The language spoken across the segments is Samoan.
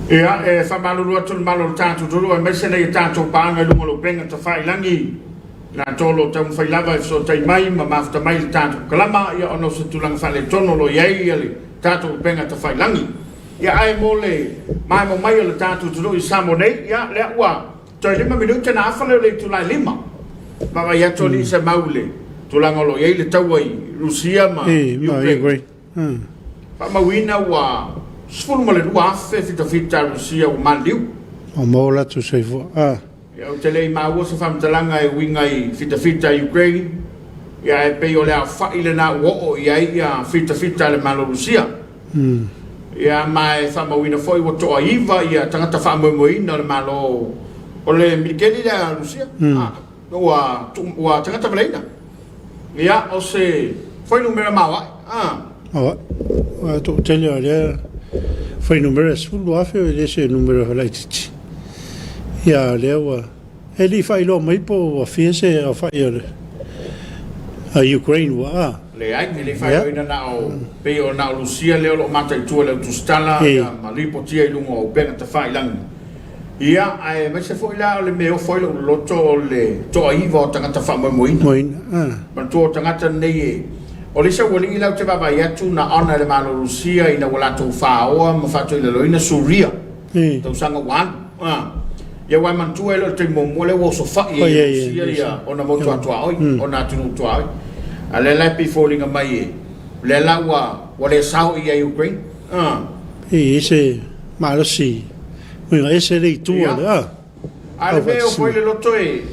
Ia, e faamalulu atu le malu o le tatou atunuu aemaise nai a tatou paaga i luga o le upega tafailagi, latou o lo o taumafai lava e fesootai mai ma mafuta mai i le tatou kalama, ia ona o se tulaga faaletonu o lo o i ai le tatou upega tafailagi. Ia, ae mo le maemo mai o le tatou atunuu i Samoa nei, ia, lea ua toe 5 minute ona afa lea o le itula e 5. Vaavaai atu alii se mau i le tulaga o lo o i ai le taua i Rusia ma Ukraine. Faamauina ua 12,000 fitafita a Rusia ua maliliu. Ua maua latou soifua. A. Ia, ou te le i maua se faamatalaga e uiga i fitafita a Ukraine, ia ae pei o le aofai lena ua oo i ai ia fitafita a le Malo Rusia. Ia ma e faamauina foi ua toaiva ia tagata faamoemoeina o le Malo o le milikeli lea a Rusia. Ua ua tagata valeina. Ia, o se fuainumera maoae. Ah. Maoae. Ua toatele o lea fuainumera e 12,000 e le se numera laitiiti. Ia, o lea ua e le i faailoa mai po ua fia se aofai o le a Ukraine ua a. Leai, e le i faailoaina na o pei o na o Lusia lea o lo o mataitu e le autusitala ia ma lipotia i luga o upega tafailagi. Ia, aemaise foi la o le mea e ofo ai lou loto o le toaiva o tagata faamoemoeina. Moeina, ah. Manatua o tagata nei e, o le isi aualii la ou te vaavaai atu na honour e le Malo Rusia ina ua latou faoa ma faatoilaloina Suria i tausaga ua alu. Ah. Ia aua e manatua e le o le taimi muamua lea ua osofai ai e Rusia ia ona motu atuaoi, ona atunuu tuaoi. A lea la e pei foliga mai e, o lea la ua, ua le sao i ai Ukraine. Ah. I se malosi uiga ese le itu o le a. A le mea e ofo ai le loto e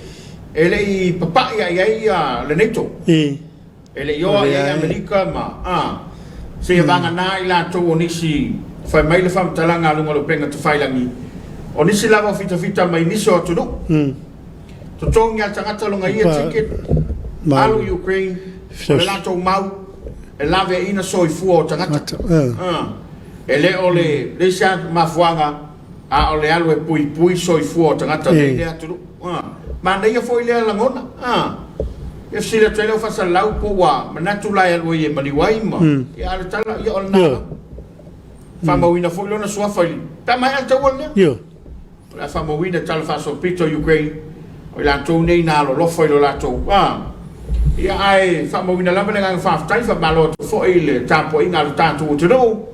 e le i papai a i ai ia le NATO. I. E le i o a i ai Amerika ma a seia vagana i latou o nisi fai mai le faamatalaga a luga o le upega tafailagi o nisi lava o fitafita mai nisi o atunuu. Totogi a le tagata lona ia ticket alu i Ukraine o le latou mau e laveaiina soifua o tagata. E le o le isi lava mafuaaga, a o le alu e puipui soifua o tagata o lea atunuu. Manaia foi lea lagona. Ia fesili atu ai lau faasalalau po ua manatu la e alu ai e maliu ai ma, ia a o le tala, ia o lena lava. Faamauina foi lona suafa i, pe a maea le taua lenei. O le a faamauina tala faasolopito i Ukraine, o i latou nei na alolofa i lo latou a. Ia ae faamauina lava le agaga faafetai, faamalo atu foi i le tapuaiga a lo tatou atunuu.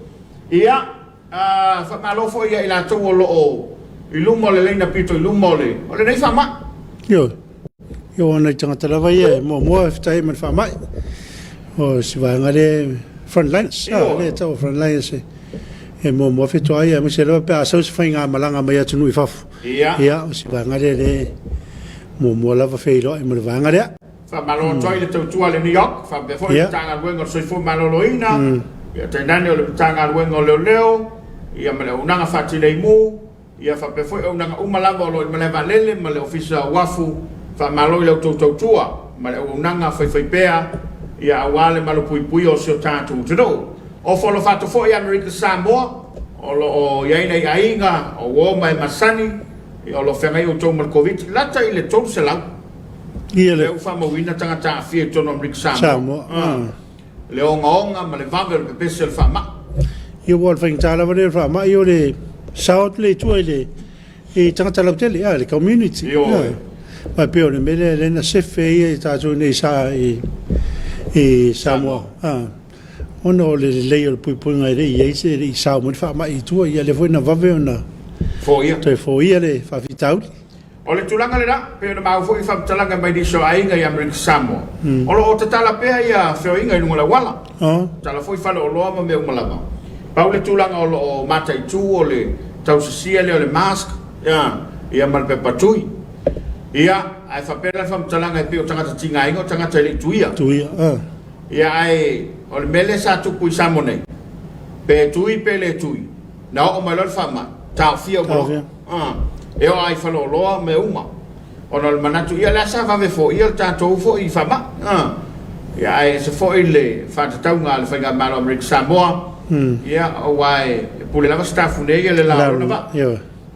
Ia, a, faamalo foi ia i latou o lo o i luma o le laina pito i luma o le, o lenei faamai. Ioe. Ia o nai tagata lava ia e muamua e fetai ma le faamai. O si vaega lea frontliners, ah, lea e tau o frontliners e, e muamua fetoa ai, aemaise lava pe a sau se faigamalaga mai atunuu i fafo. Ia. Ia, o si vaega lea lea e muamua lava feiloai ma le vaega lea. Faamalo atu ai le tautua a le New York, faapea foi le Matagaluega o le Soifua Maloloina, ia tainane o le Matagaluega o Leoleo, ia ma le Auaunaga Faatinei Mu, Ia faapea foi auaunaga uma lava o lo o i le malae vaalele ma le Ofisa o Uafu, faamalo i la outou tautua ma le auaunaga faifaipea, ia aua le malupuipuia o si o tatou atunuu. Ofo alofa atu foi Amerika Samoa, o lo o i ai nai aiga o uo ma e masani, ia o lo o feagai outou ma le Koviti, lata i le 300 Ia le lea ua faamauina tagata aafia i totonu o Amerika Samoa. Samoa. Ah. Le ogaoga ma le vave o le pepesi o le faamai. Ia aua o le faigata lava lea o le faamai o le sao atu lea i tua i le i tagata lautele, a, le community. Ioe. Aua e pei o le mea lea lea na sefe ai ia tatou nei sa i i Samoa. A, ona o le lelei o le puipuiga e le i i ai se e le i sao mai le faamai i tua, ia lea foi na vave ona foia. Toe foia le faafitauli. O le tulaga lena, pei ona maua foi i faamatalaga mai nisi o aiga i Amerika Samoa, o lo o tatala pea ia feoaiga i luga o le auala, tatala foi faleoloa ma mea uma lava. Pau le tulaga o lo o mataitu o le tausisia lea o le mask, ia ma le pepa tui. Ia, ae faapea la le faamatalaga e pei o tagata tigaina o tagata e le i tuia. Ia, ae o le mea lea sa tupu i Samoa nei, pe tui pe le tui, Na oo mai loa le faamai, taofia uma loa. Ah, e oo lava i faleoloa ma mea uma. Ona o le manatu, ia o le a sa vave foia le tatou foi faamai. Ah, ia ae ese foi le faatatauga a le Faigamalo a Amerika Samoa, ia aua e pule lava Sitafune ia le la o lona vaa.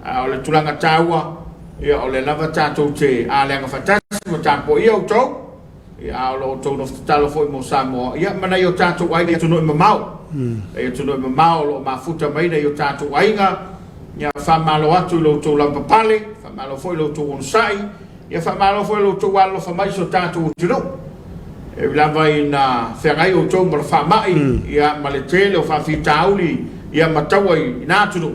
A o le tulaga taua, ia o lea lava tatou te aleaga faatasi ma tapuaia outou. Ia, a o lo outou nofo tatalo foi mo Samoa, ia, ma nai o tatou aiga i atunuu e mamao. Nai atunuu e mamao o lo o mafuta mai nai o tatou aiga, Ia, faamalo atu i lo outou lavapapale, faamalo foi i lo outou onosai, ia faamalo foi i lo outou alolofa mai i si o tatou atunuu. E ui lava ina feagai outou ma le faamai, ia, ma le tele o faafitauli, ia, ma taua i na atunuu,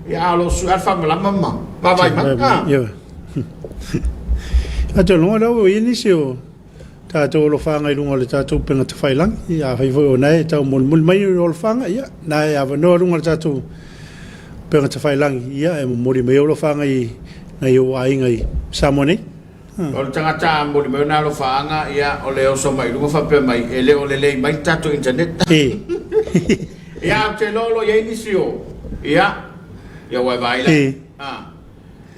ia, a o lo o sue lava le faamalama ma vaavaai mai. Ah. Ioe. Atonu o lea ua i ai nisi o tatou alofaga i luga o le tatou upega tafailagi. Ia, afai foi o na e taumolimoli mai o alofaga, ia, na e avanoa luga o le tatou upega tafailagi, ia, e momoli mai alofaga i nai ou aiga i Samoa nei. O le tagata a momoli mai ona alofaaga, ia, o le oso mai i luga faapea mai, e le o lelei mai le tatou internet. E. Ia, ae ou te iloa o lo o i ai nisi o, ia, ia ua e vaai la. E. A.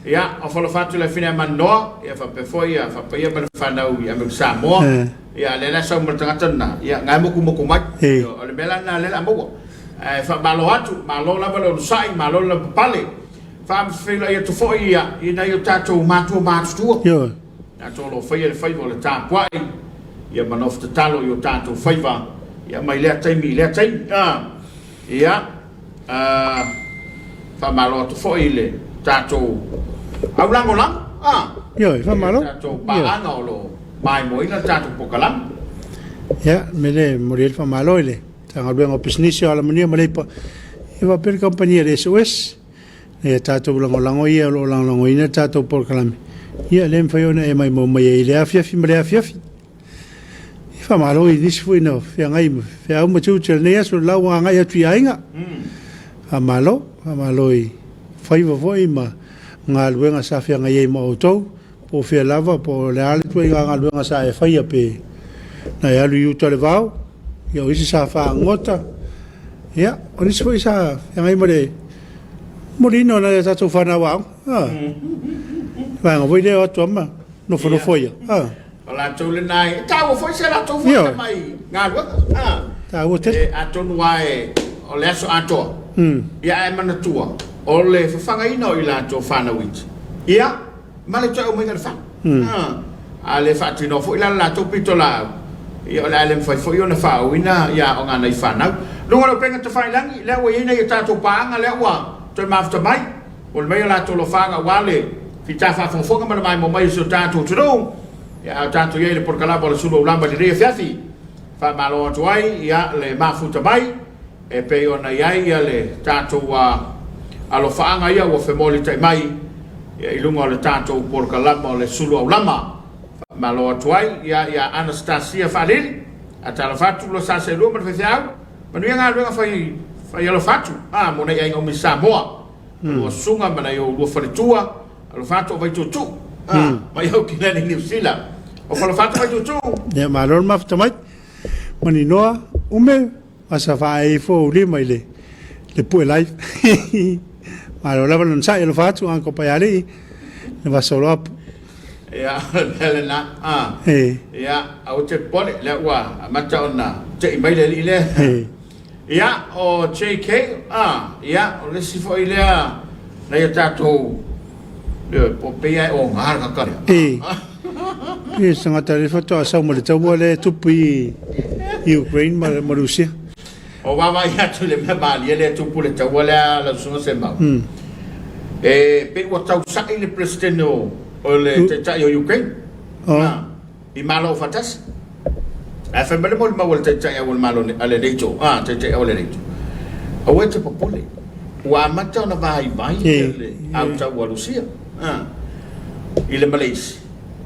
Ia, o falofa atu le afine a Maninoa, ia faapea foi ia faapaia ma le fanau i Amerika Samoa. E. Ia, lea la sau ma le tagata lena, ia, na e motumotu mai. E. O le mea la lena lea o le a maua. Ae faamalo atu, malo lava le onosai, malo le lavapapale. Faafeiloai atu foi ia i nai o tatou matua matutua. Ioe. Tatou o lo o faia le faiva o le tapuai, ia ma nofo tatalo i o tatou faiva, ia mai lea taimi i lea taimi. A, ia, a, faamalo atu foi i le tatou au lagolago, a, Ioe, faamalo. I le tatou paaga o lo o maimoaina le tatou polokalame. Ia, me le momoli ai le faamalo i le Matagaluega o Pisinisi o Alamanuia ma Leipa, ia faapea le kamupani a le SOS, ia tatou lagolago ia o lo o lagolagoina le tatou polokalame, ia le mafai ona e maimau mai ai i lea afiafi ma lea afiafi. Ia faamalo i nisi foi na feagai ma feau ma tiute o lenei aso, la ua agai atu i aiga. Faamalo, faamalo i faiva foi ma galuega sa feagai ai ma outou. Po o fea lava, po o le a le ituaiga galuega sa e faia pe na e alu i uta o le vao, ia o isi sa fagota, ia o nisi foi sa feagai ma le moliina o nai a tatou fanau aoga. Ah. Vaega foi lea o atu ama nofonofo ia. Ah. O latou lena e taua foi se latou foi tamai galuega. Ah. Taua tele. E, atonu lava e, o le aso atoa. Ia ae manatua, o le fafagaina o i latou fanau iti. Ia, ma le toe aumaiga i le fale. A le faatinoa foi la le latou pitolaau, ia o le a le mafai foi ona faaauina ia aoga a nai fanau. Luga o le upega tafailagi, lea ua i ai nai a tatou paaga lea ua toe mafuta mai, momoli mai o latou alofaga aua le fita faafogafoga ma le maimoa mai o si o tatou atunuu. Ia a o tatou i ai i le polokalama o le Sulu Aulama i lenei afiafi, faamalo atu ai ia le mafuta mai. E pei ona i ai le tatou alofaaga ia ua femolitai mai i luga o le tatou polokalama o le Sulu Aulama. Faamalo atu ai ia Anastasia Faalili, Atalofa atu lua sa seelua ma le faifeau, manuia galuega fai fai alofa atu a mo nai aiga umi Samoa, lua susuga ma nai ou lua faletua, alofa atu o Vaituutuu a mai Aukilani Niu Sila. O falofa atu Vaituutuu. Ia malo le mafuta mai. Maninoa, ume. Asa faaei ifo ou lima i le le pue live. Malo lava le onosai alofa atu Uncle Paialii le vasolo apu. Ia, o le mea lena. Ah. E. Ia, aua te popole, lea ua amata ona tei mai le alii lea. E. Ia, o JK, ah, ia, o le isi foi lea nai a tatou, ioe, po o pei lava e oga le tagata lea. E. Ia se tagata lea faatoa sau ma le taua lea e tupu i i Ukraine ma, ma Rusia. O vaavaai atu i le mea malie lea e tupu le taua lea lau Susuga Semau. E pei ua tausa'i le Peresetene o, o le Taitai o Ukraine. Oh. Na, i Malo Aufaatasi. Ae fai mai le molimau a le Taitai au o le Malo a le NATO, a, Taitai au a le NATO. Aua e te popole. Ua amata ona vaivai le autau a Rusia. A. I le Malaysia,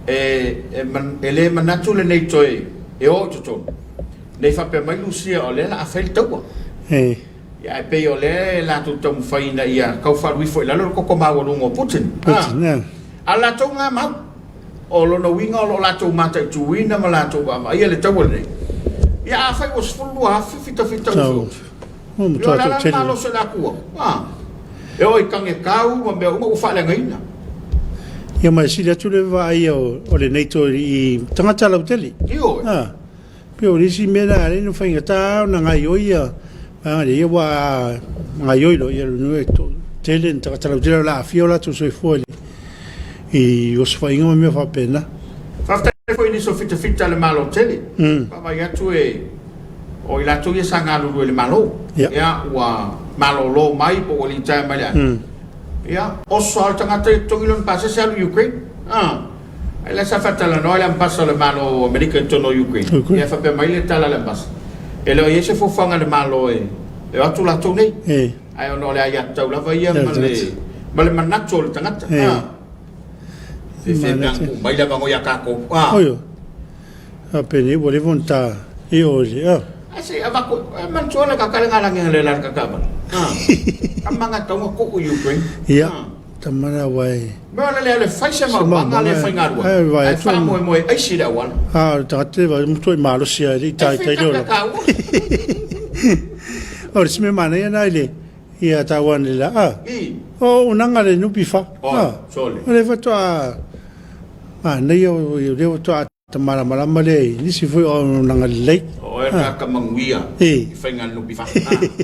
e, e, e le manatu le NATO e, e o i totonu. Nei faapea mai Rusia o lea la a fai le taua. E. Ia, ae pei o lea e latou taumafai ina ia tau faaluifo i lalo le koko maualuga o Putin. Putin, a. A o latou nga mau, o lona uiga o lo o latou mataituina ma latou vaavaaia le taua lenei. Ia afai ua 12,000 fitafita ua feoti. Ua Ia matua o le a la le toatele. malosi o le Atua? A. E oo i tagekau ma mea uma ua faaleagaina. Ia ma e sili atu le vaaia o, o le NATO i tagata lautele. Ioe. A. Pei o le isi mea lea lea na faigata ona gaoioi ia vaega lea, ia ua gaoioi loa, ia lona uiga e toatele ni tagata lautele o le a aafia o latou soifua i le i osofaiga ma mea faapena. Faafetai foi i nisi o fitafita a le Malo tele. Vaavaai atu e o i latou ia sa galulue i le Malo, Ia. Ia, ua malolo mai po ua litaea mai le ata. Ia, oso lava le tagata ia totogi lona pasese alu i Ukraine. A. Ai la sa faatalanoa le ambasa o le Malo o Amerika i totonu o Ukraine. Ia faapea mai le tala a le ambasa, e le o i ai se fuafuaga a le Malo e o atu latou nei. Ae ona o le aiatatau lava ia ma le ma le manatu o le tagata. A. Fefe pe ana tuu mai le avanoa ia tatou. A. Oi. Faapea ua leva ona ta i o i le. Ae se i avatu, e manatua le kaka le galagi le la le kaka. A. Ka manga tau na tuu i Ukraine. Ia. Tama la ua e. Mea o le le fai se maumaga le faigaluega. Ae faamoemoe aisi le auala. A, o le tagata le vai mutuai malosi a e le i taitai le ola. O le isi mea manaia na i le ia tauan le la. A. O unaga le NPF. A. O le faatoa manaia o le faatoa malamalama lea i nisi foi o auaunaga lelei. O oe le tagata manuia i faiga a le NPF. A,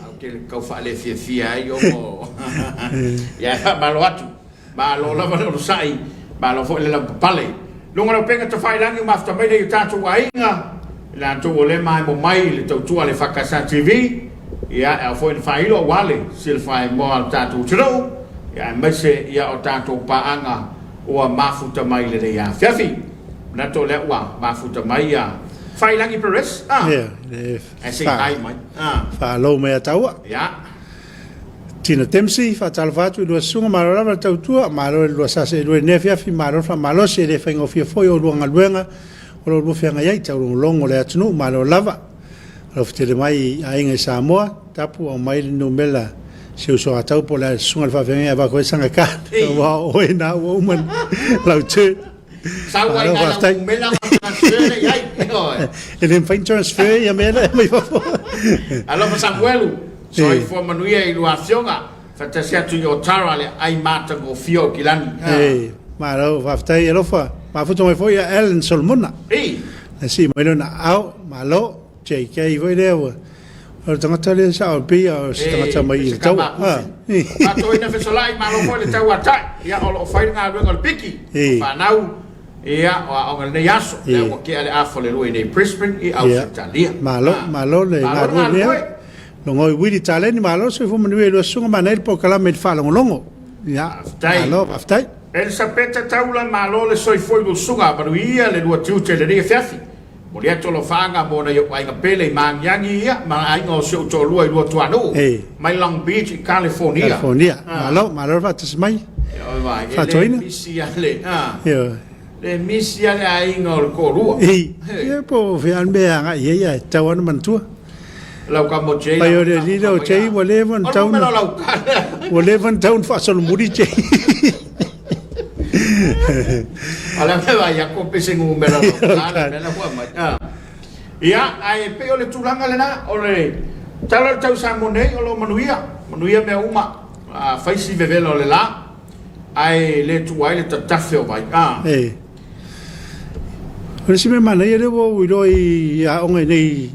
ou te tau faalefiafia ai ona o ia e faamalo atu. Malo lava le onosai, malo foi le lavapapale. Luga o le upega tafailagi ua mafuta mai nei o tatou aiga, i latou ua le maemo mai i le tautua a le EFKS TV, ia e ao foi ona faailo aua le silafaaemoa a le tatou atunuu, ia aemaise ia o tatou paaga ua mafuta mai i lenei afiafi. Manatu o lea ua mafuta mai ia Failagi Perez, ah, ae se i hai mai. Ah. Faalogo mai ia taua. Ia. Tina Dempsey, faatalofa atu i lua susuga, malo lava le tautua, malo le lua sasa i lua i lenei afiafi, malo le faamalosi, e le faigofie foi o lua galuega o lo o lua feagai ai, taulogologo le atunuu, malo lava. Alofa tele mai i aiga i Samoa, tapu aumai le numera si uso a tau po o le a le susuga i le faafeagaiga e avatu ai sana card, aua o oe na ua uma lau turn. Sau ai nai lau numera ma transfer le i ai. E le mafai ona transfer ia mea lea mai fafo. Alofa Samuelu, soifua manuia i lua afioga, faatasi atu i Otara le ai matagofie o Kilani. E, malo, faafetai alofa. Mafuta mai foi ia Alan Solomona. E. Na sii mai lona aao, malo. JK foi lea ua o le tagata lea sa o pei o se tagata mai i le taua. Faatoina fesolai, malo foi le tauatai. Ia o lo o fai le galuega o le piki. O fanau, ia o aoga i lenei aso. Lea ua tea le afa o le 2 i nei Brisbane i Ausetalia. Malo, malo le galue lea. Logoi Willie Taleni, malo le soifua manuia i lua susuga, manaia le polokalame i le faalogologo. Ia, malo, faafetai. Elisapeta Taula, malo le soifua i lua susuga, manuia le lua tiute i lenei afiafi. Momoli atu alofaaga mo nai ou aiga pele i Maagiagi ia ma aiga o si ou toalua i Luatuanuu mai Long Beach i California. California. Malo, malo le faatasi mai. Ioe vai, e le misi a le, le misi a le aiga o le toalua. Ia po o fea le mea e agai i ai ae tatau lava ona manatua. Lau kamo Jay. Pai o le alii lea o Jay ua leva ona tau na ua leva ona tau na faasolomuli Jay. O le mea vai aku pe se numera lau kala mea la ua mai. Ia, ae pei o le tulaga lena, o le tala o le tau Samoa nei o lo o manuia, manuia mea uma, fai si vevela o le la, ae le tuua ai le tatafe o vai. E. O le isi mea manaia lea ua ou iloa i aoga i nei,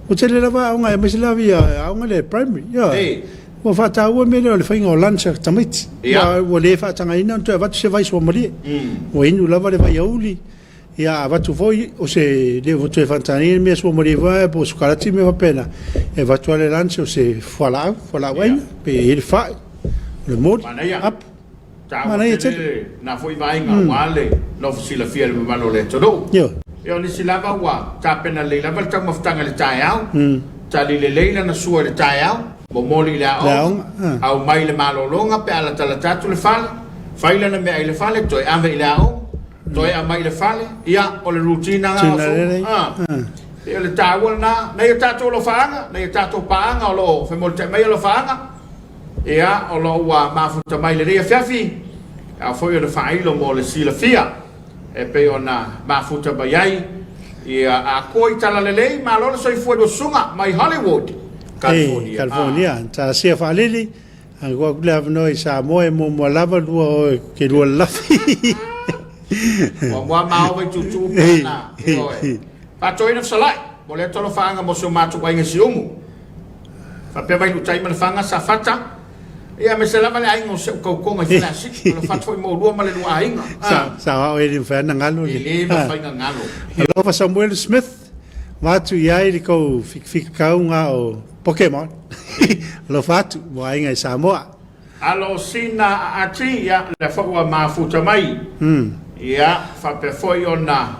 ua tele lava aoga aemaise lava ia aoga lea primary. Ia, ua faataua le mea lea o le faiga o lunch a tamaiti. Ia, ua le faatagaina ona toe avatu se vai suamalie. Ua inu lava le vai auli. Ia, avatu foi o se le ua toe faatagaina le mea suamalie foi po o sukalati ma mea faapena. E avatu lava le lunch o se fualaau, fualaau aina, pe i ai le fai, o le moli, apu. Taua tele lena foi vaega aua le nofo silafia i le mamalu o le atunuu. Ia o nisi lava ua tapena lelei lava le taumafataga i le taeao, tali lelei lana sua i le taeao, momoli i le aoga, aumai i le malologa pe a latalata atu le fale, fai lana meaai i le fale, toe ave i le aoga, toe aumai i le fale, ia o le routine lena o aso uma. Pei o le taua lena, nai o tatou alofaaga, nai o tatou paaga o lo o femolitai mai alofaaga, Ia, o lo o ua mafuta mai lenei afiafi, e ao foi ona faailo mo le silafia e pei ona mafuta mai ai ia Akoa i Talalelei, malo le soifua i lua susuga mai Hollywood, California. California. Tasia faalili, atu atu le avanoa i Samoa e muamua lava lua oe ke lua lalafi. Muamua ma ova i tutu pe ana, ioe. Faatoina fesolai, mo lea tolofaaga mo si o matou aiga i Siumu. Faapea mai Lutai ma Lefaga, Safata, ia aemaise lava le aiga o si au kaukoga i Faleasiu, alofa atu foi mo oulua ma le lua aiga. Sa, sa ao e le mafai ona galo le. E le mafai ona galo. Alofa Samuel Smith, avatu i ai le kou fikafikauga o Pokemon. Alofa atu mo aiga i Samoa. Alosina Aati, ia, lea foi ua mafuta mai. Ia, faapea foi ona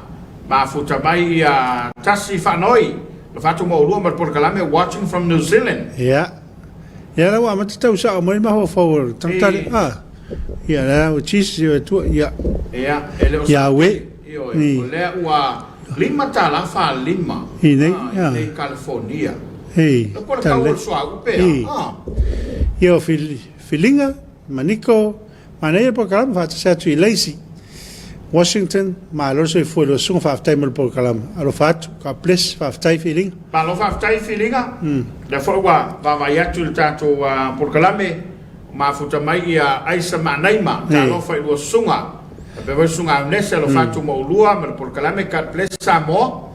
mafuta mai ia Tasi Faanoi, Alofa atu mo oulua ma le polokalame Watching from New Zealand. Ia. Ia la ua amata tau sao mai mafaufau o le tagata le a. Ia la ua Jesus ia tua ia. Ia, e le o Yahweh. Ioe, o lea ua $5.45 I nei, i nei California. Ei. Le po le tau o le suauu pe a. Ia o Filiga, Maniko, manaia le polokalame faatasi atu i Lacey, Washington, malo le soifua i lua susuga faafetai mo le polokalame. Alofa atu, God bless, faafetai Filiga. Malo faafetai Filiga, lea foi ua vaavaai atu i le tatou polokalame, mafuta mai ia Aisa Maanaima, talofa i lua susuga, faapea foi susuga Aunese, alofa atu mo oulua ma le polokalame, God bless Samoa.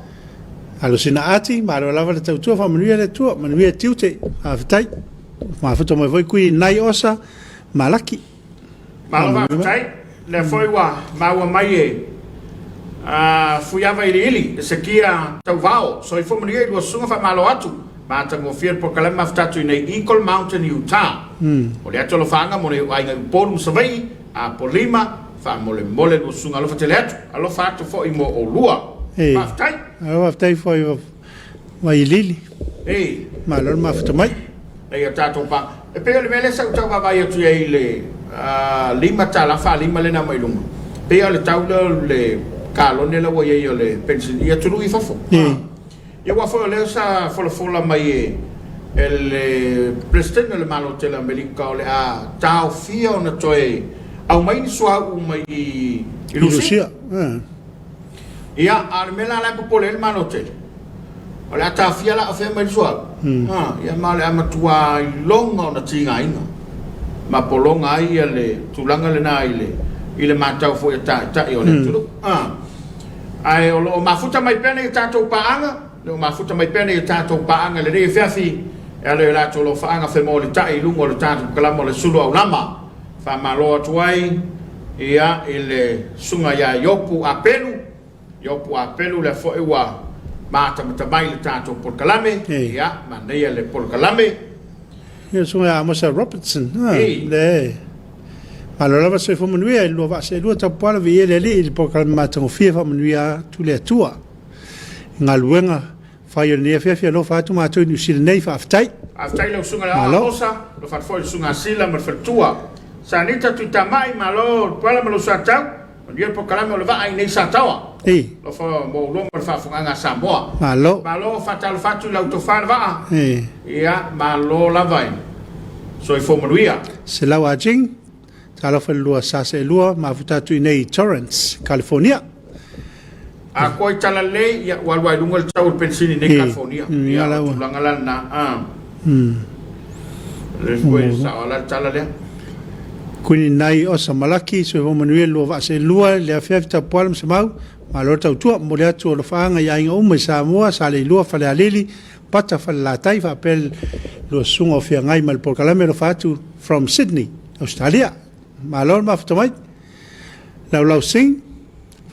Alosina Ati, malo lava le tautua, faamanuia le Atua, manuia tiute, faafetai. Mafuta mai foi kui nai osa Malaki. Malo faafetai, lea foi ua maua mai e Fuiava Iliili, Esekia Tauvao, soifua manuia i lua susuga faamalo atu, matagofie le polokalame mafuta atu i nei Eagle Mountain, Utah. O le atu alofaaga mo nei aiga i Upolu ma Savaii, Apolima, faamolemole lua susuga alofa tele atu, alofa atu foi mo oulua. Faafetai. Malo faafetai foi Vailili. Malo le mafuta mai. Nei o tatou pa. E pei o le mea lea sa ou tau vaavaai atu i ai i le $5.45 lea na aumai i luga. E pei o le tau lea o le kalone la ua i ai o le penisini i atunuu i fafo. Ia aua foi o lea sa folafola mai e le Peresetene o le Malo tele o Amerika o le a taofia ona toe aumai ni suauu mai i Lusia. Ia, a o le mea la la e popole ai le Malo tele, o le a taofia la o fea mai le suauu? Ha, ia ma o le a matua iloga ona tigaina ma pologa ai ia le tulaga lena i le i le matau foi a taitai o le atunuu. Ha, ae o lo o mafuta mai pea nei tatou paaga, o lo o mafuta mai pea nei tatou paaga i lenei afiafi e ala i o latou alofaaga femolitai i luga o le tatou kalama o le sulu aulama. Faamalo atu ai ia i le susuga ia Iopu Apelu, Iopu Apelu lea foi ua matamatamai i le tatou polokalame, ia manaia le polokalame. Ia susuga ia Amosa Robertson, le malo lava soifua manuia i le lua vaa seelua tapuala viia le Alii i le polokalame matagofie faamanuia atu le Atua i galuega Fai o lenei afiafi alofa atu matou i Niu Sila nei, faafetai. Faafetai lau susuga i le Aoao Amosa, alofa atu foi i le susuga Sila ma le faletua. Sanita Tuitamai, malo le pala ma lou Satau, manuia le polokalame o le vaa i nei Sataoa. Alofa mo oulua ma le faafofogaaga a Samoa. Malo. Malo, faatalofa atu i lau tofa le vaa. Ia, malo lava i soifua manuia. Selau Ah Jing, Talofa i le lua sa seelua, mafuta atu i nei i Torrance, California. A koa i Talalelei, ia, ua alu ai luga le tau o le penisini i nei California. Ia, o le tulaga la lena. Le foi sao la le tala lea. Kuini nai osa malaki, soifua manuia le lua vaa seelua, le afiafi tapuala ma Semau, malo le tautua, momoli atu alofaaga i aiga uma i Samoa, Saleilua, Falealili, Pata Falelatai faapea le lua susuga o feagai ma le polokalame alofa atu from Sydney, Australia. Malo le mafuta mai. Laulau Singh,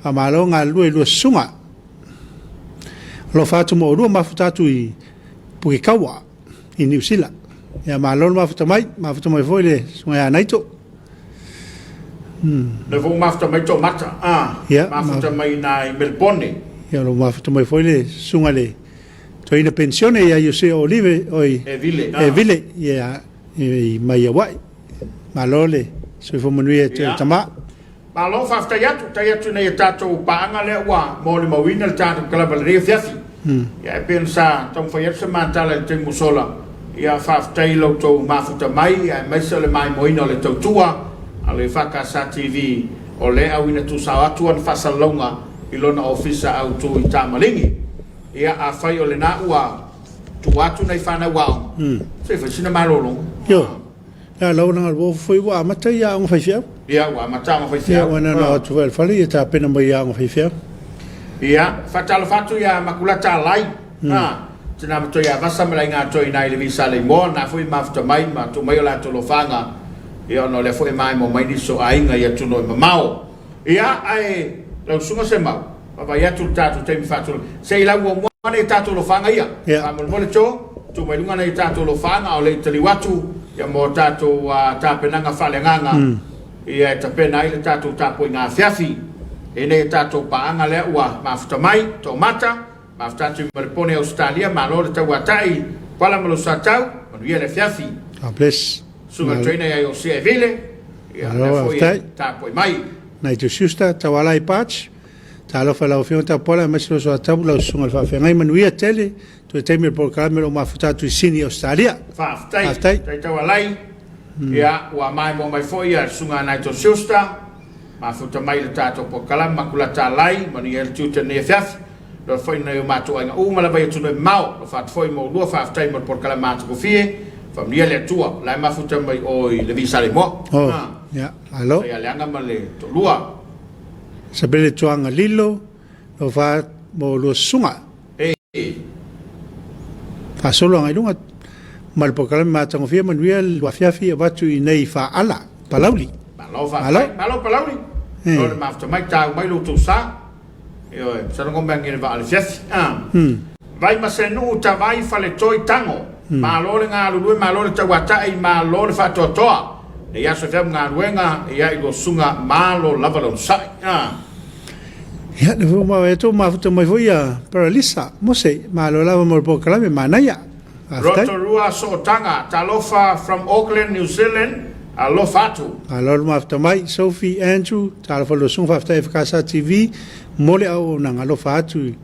faamalo galulue i lua susuga. Alofa atu mo oulua mafuta atu i Pukekawa i Niu Sila. Ia malo le mafuta mai, mafuta mai foi le susuga ia Naito. Le foi mafuta mai Tomata, mafuta mai i Melbourne. Ia lo mafuta mai foi le susuga le Toeaina penisione ia Iosia Olive oi e Vile ia i mai Hawaii. Malo le soifua manuia e te tama. Malo faafetai atu, tai atu nei e tatou paaga lea ua molimauina le tatou kalava lenei afiafi. Ia e pei ona sa taumafai atu se matala i le taimi ua sola, ia faafetai i lo outou mafuta mai ia aemaise o le maimoaina o le tautua a le EFKS TV o lea e auina tuusao atu ana faasalalauga i lona ofisa autu i Tamaligi. Ia, afai o lena ua tuu atu nai fanau aoga, se i fai sina malologa. Ioe. Ia, lau na ua foi ua amata ia aoga faifeau. Ia, ua amata aoga faifeau. Ia, ua na na atu foi i le fale, ia tapena mai ia aoga faifeau. Ia, faatalofa atu ia Makulata Alai, ha, tina ma toi Avasa ma le aiga atoa i ina i le Visa Leimoa, na foi mafuta mai ma tuu mai o latou lofaga, ia ona o lea foi e maimoa mai nisi o aiga i atunuu e mamao. Ia, ae lau susuga Semau, vaavaai atu i le tatou taimi faatulaga, se i lauuamua nai a tatou lofaga ia. Faamolemole Joe, tuu mai luga nai a tatou lofaga a o le i taliu atu. Ia mo tatou tapenaga faaleagaga ia e tapena ai le tatou tapuaiga afiafi. E nei tatou paaga lea ua mafuta mai, toamata, mafuta atu i Malepone, Ausetalia, malo le tauatai, pala ma lo satau, manuia le afiafi. God bless. Suga trainer ia Iosia e vile, ia Malo, lea foi e faafetai. tapuai mai. Nigel Schuster, Tauala i Patch, talofa i lau Afioga Tapuala aemaise lou soatabu lau susuga i le faafeagai manuia tele toe taimi o le polokalame o lo o mafuta atu i Sini, Ausetalia. Faafetai. Faafetai. Taitaualai, ia ua maimoa mai foi ia le susuga Nigel Schuster, mafuta mai le tatou polokalame makulata alai, manuia le tiute nei afiafi. Loa foi nai o matou aiga uma lava i atunuu e mamao, alofa atu foi mo ulua faafetai mo le polokalame matagofie, faamanuia le Atua, la e mafuta mai o i le Visa Lemoa. Oh, ia, malo. Ia leaga ma le toalua. Sabele Tuaga Lilo, alofa mo ulua susuga. E. Faasolo agai luga ma le polokalame matagofie manuia le afiafi avatu i nei faala Palauli. Malo faafetai. Malo Palauli. Eh. O le mafuta mai tau mai lo tou sa. Ioe, masalo ngombe angi le vaa le fiafi. Vai ma se nuu tavai faletoi tago. Malo le galulue, malo le tauatai, malo le faatoatoa. Nei aso e fea ma galuega, ia i lua susuga malo lava le onosai. Ia, le foi ma e tō mafuta mai foi ia Paralisa, Mose, malo lava mo le polokalame, manaia. Faafetai. Rotorua Sootaga, talofa from Auckland, New Zealand, alofa atu. Malo le mafuta mai, Sophie Andrew, talofa lua susuga, faafetai FKSA TV mo le auaunaga, alofa atu i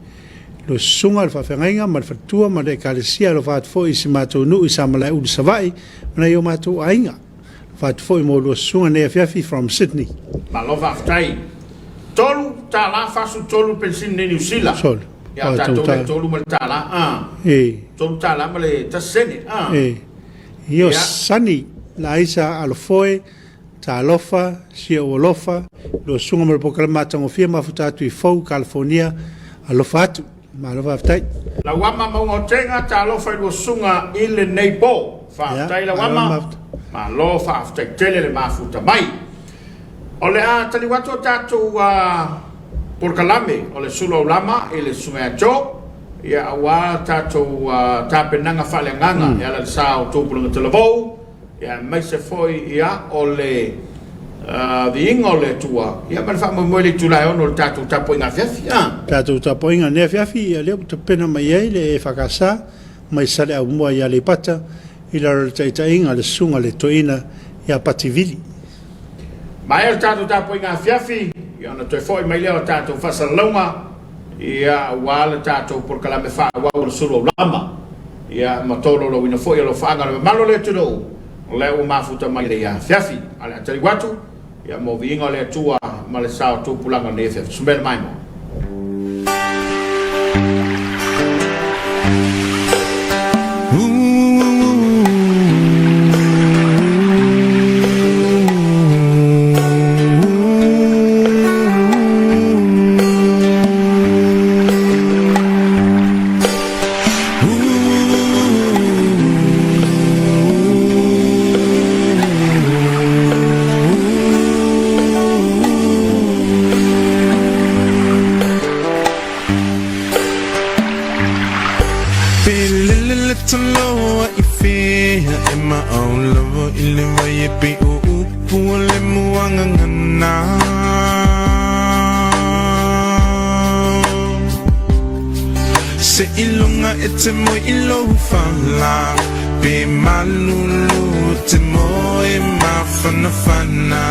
lua susuga, le faafeagaiga ma le faletua ma le ekalesia, alofa atu foi i si matou nuu i Samalaeulu Savaii ma nai o matou aiga. Alofa atu foi mo lua susuga nei afiafi from Sydney. Malo faafetai. $3 43 penisini nei Niu Sila. Solo. Ia O tatou tau le 3 ma le tala. E. $3 ma le 1 sene. E. Io Ia. Sani, Laisa Alofoe, Talofa, Sia o Alofa, lua susuga mo le polokalame matagofie mafuta atu i Fou, California, alofa atu. Malo faafetai. Lauama mauga o tega, talofa i lua susuga i lenei po. Ia, Faafetai malo Lauama, mafuta. malo faafetai tele le mafuta mai. O le a taliu atu o tatou polokalame o le sulu aulama i le susuga ia Joe, ia aua tatou tapenaga faaleagaga e ala i le sa o Tupulaga Talavou, ia aemaise foi ia o le viiga o le Atua, ia ma le faamoemoe i le itula e 6 o le tatou tapuaiga afiafi. Tatou tapuaiga nei afiafi, ia lea ua tapena mai ai le EFKS mai Saleaaumua i Aleipata i lalo o le taitaiga a le susuga i le toeaina ia Pati Vili. Maea le tatou tapuaiga afiafi, ia ona toe foi mai lea o tatou faasalalauga, ia aua le tatou polokalame faaauau o le sulu aulama, ia ma tolaulauina foi alofaaga o le mamalu o le atunuu, o lea ua mafuta mai le afiafi. A o le a taliu atu, ia mo viiga o le Atua ma le sa o tupulaga o lenei afiafi. Sumele maimoa. Se ilunga e te moe i lou fala Pe malulu te moe mafanafana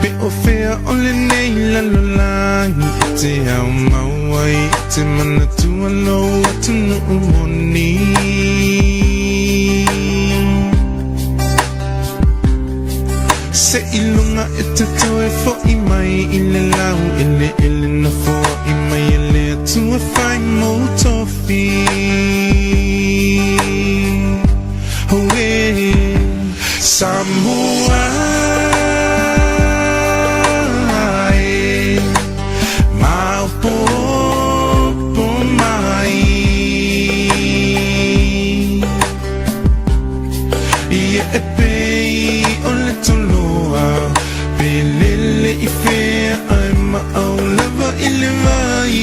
Pe o fea o lenei lalolagi E te ao mau ai e te manatua lou atunuu moni Se ilunga e te toe fo'i mai i le lau eleele na foai mai e le Atua fai mou tofi. Oh, eh. Samoa e, maopoopo mai. Ia e pei o le toloa pe lele i fea ae maau lava i le vai.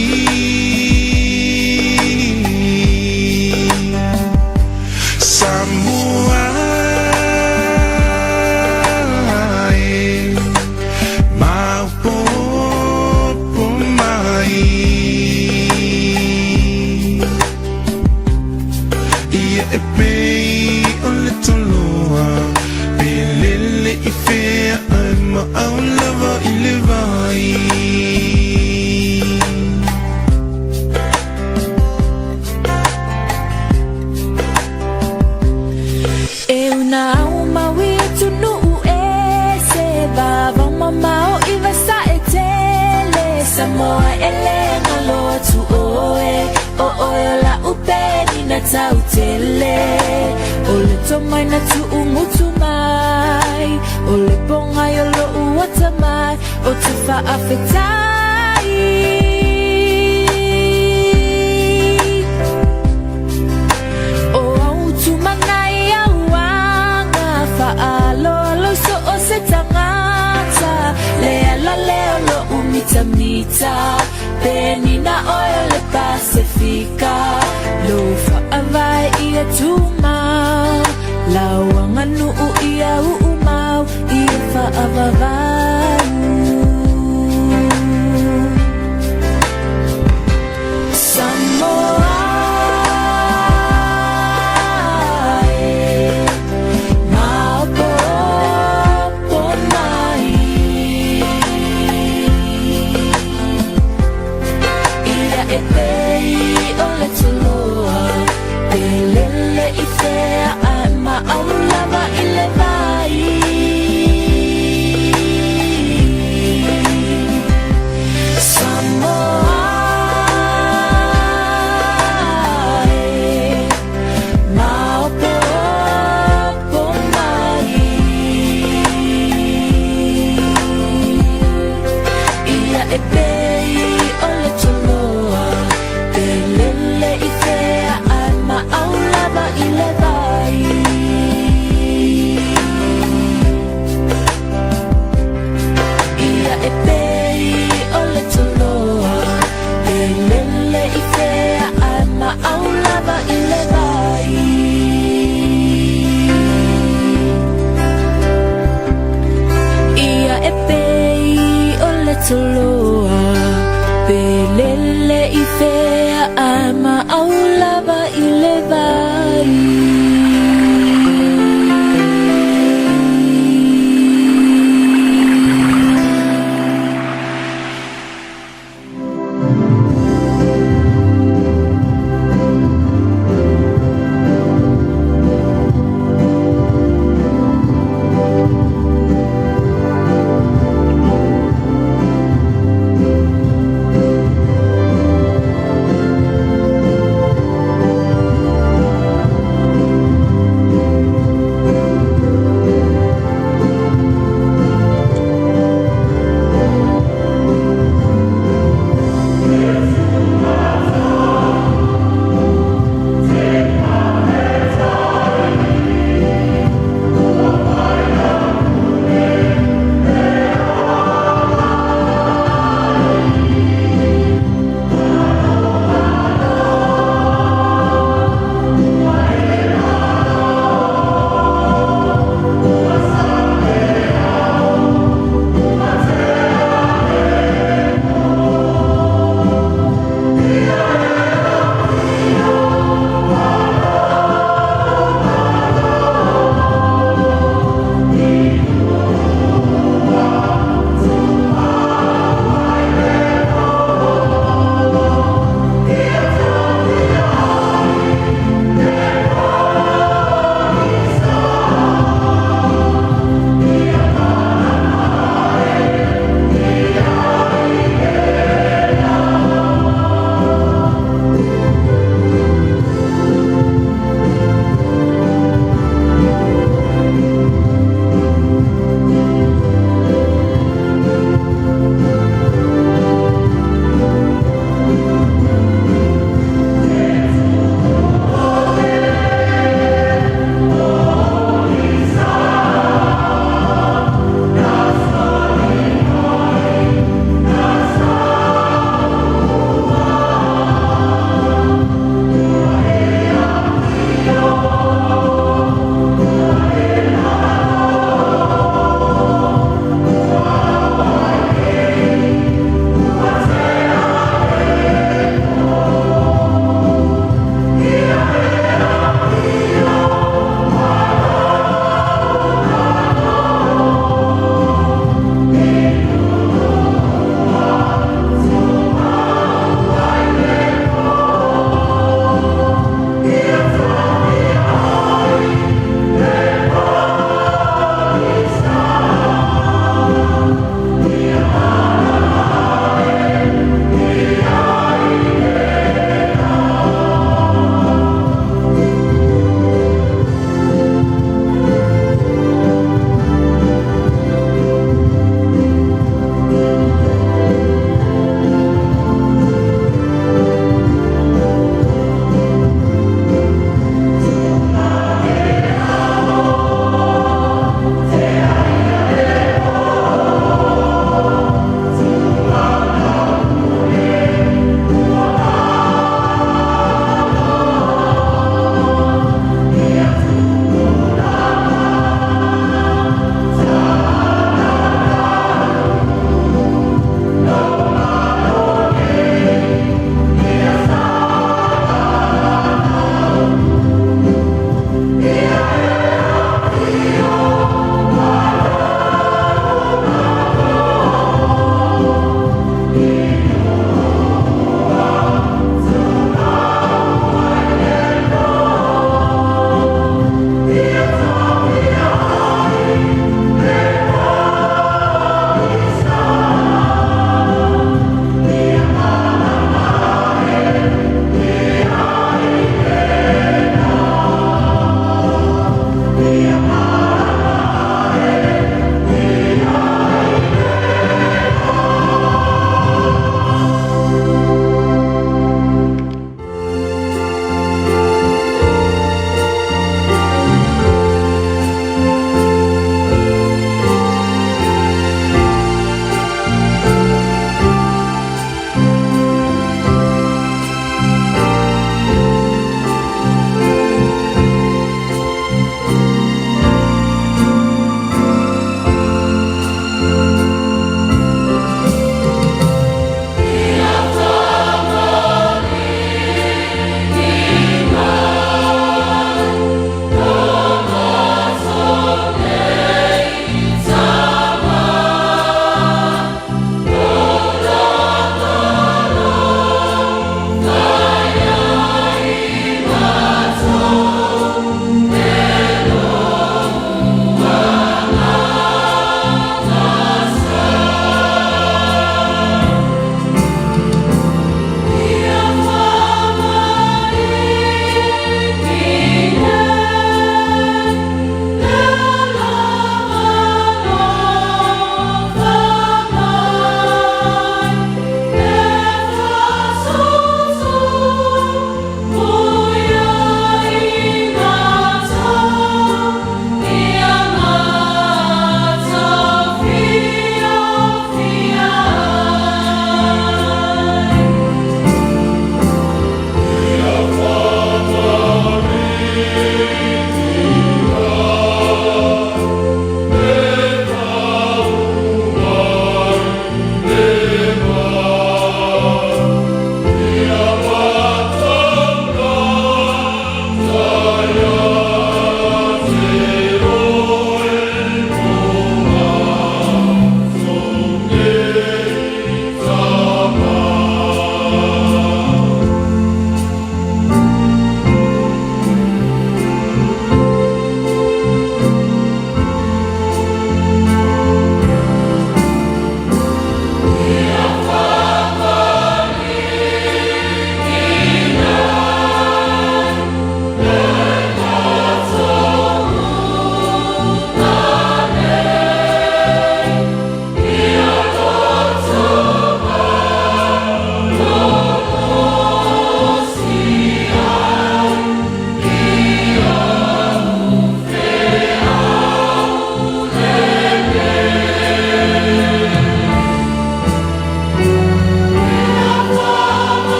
maumau i atunuu ese, vavao mamao i vasae tele. Samoa e le galo atu oe, o oe o la'u penina tautele. O le tomai na tu'ugutu mai, o le pogai o lo'u atamai, ou te faafetai. O au tumana i au aga faaaloalo i so o se tagata, le ala lea o lo'u mitamita, penina oe o le Pasefika. Lou faavae ia tumau, lau aganuu ia uumau, ia faavavau. Samoa e, maopoopo mai. Ia e pei o le toloa, pe lele i fea ae maau lava i le vai. Samoa e, maopoopo mai. Ia e pei o le toloa, pe lele i fea ae maau lava i le vai. Ia e pei o le toloa, pe lele i fea ae maau lava i le vai. Ia e pei o le toloa, pe lele i fea ae maau lava i le vai.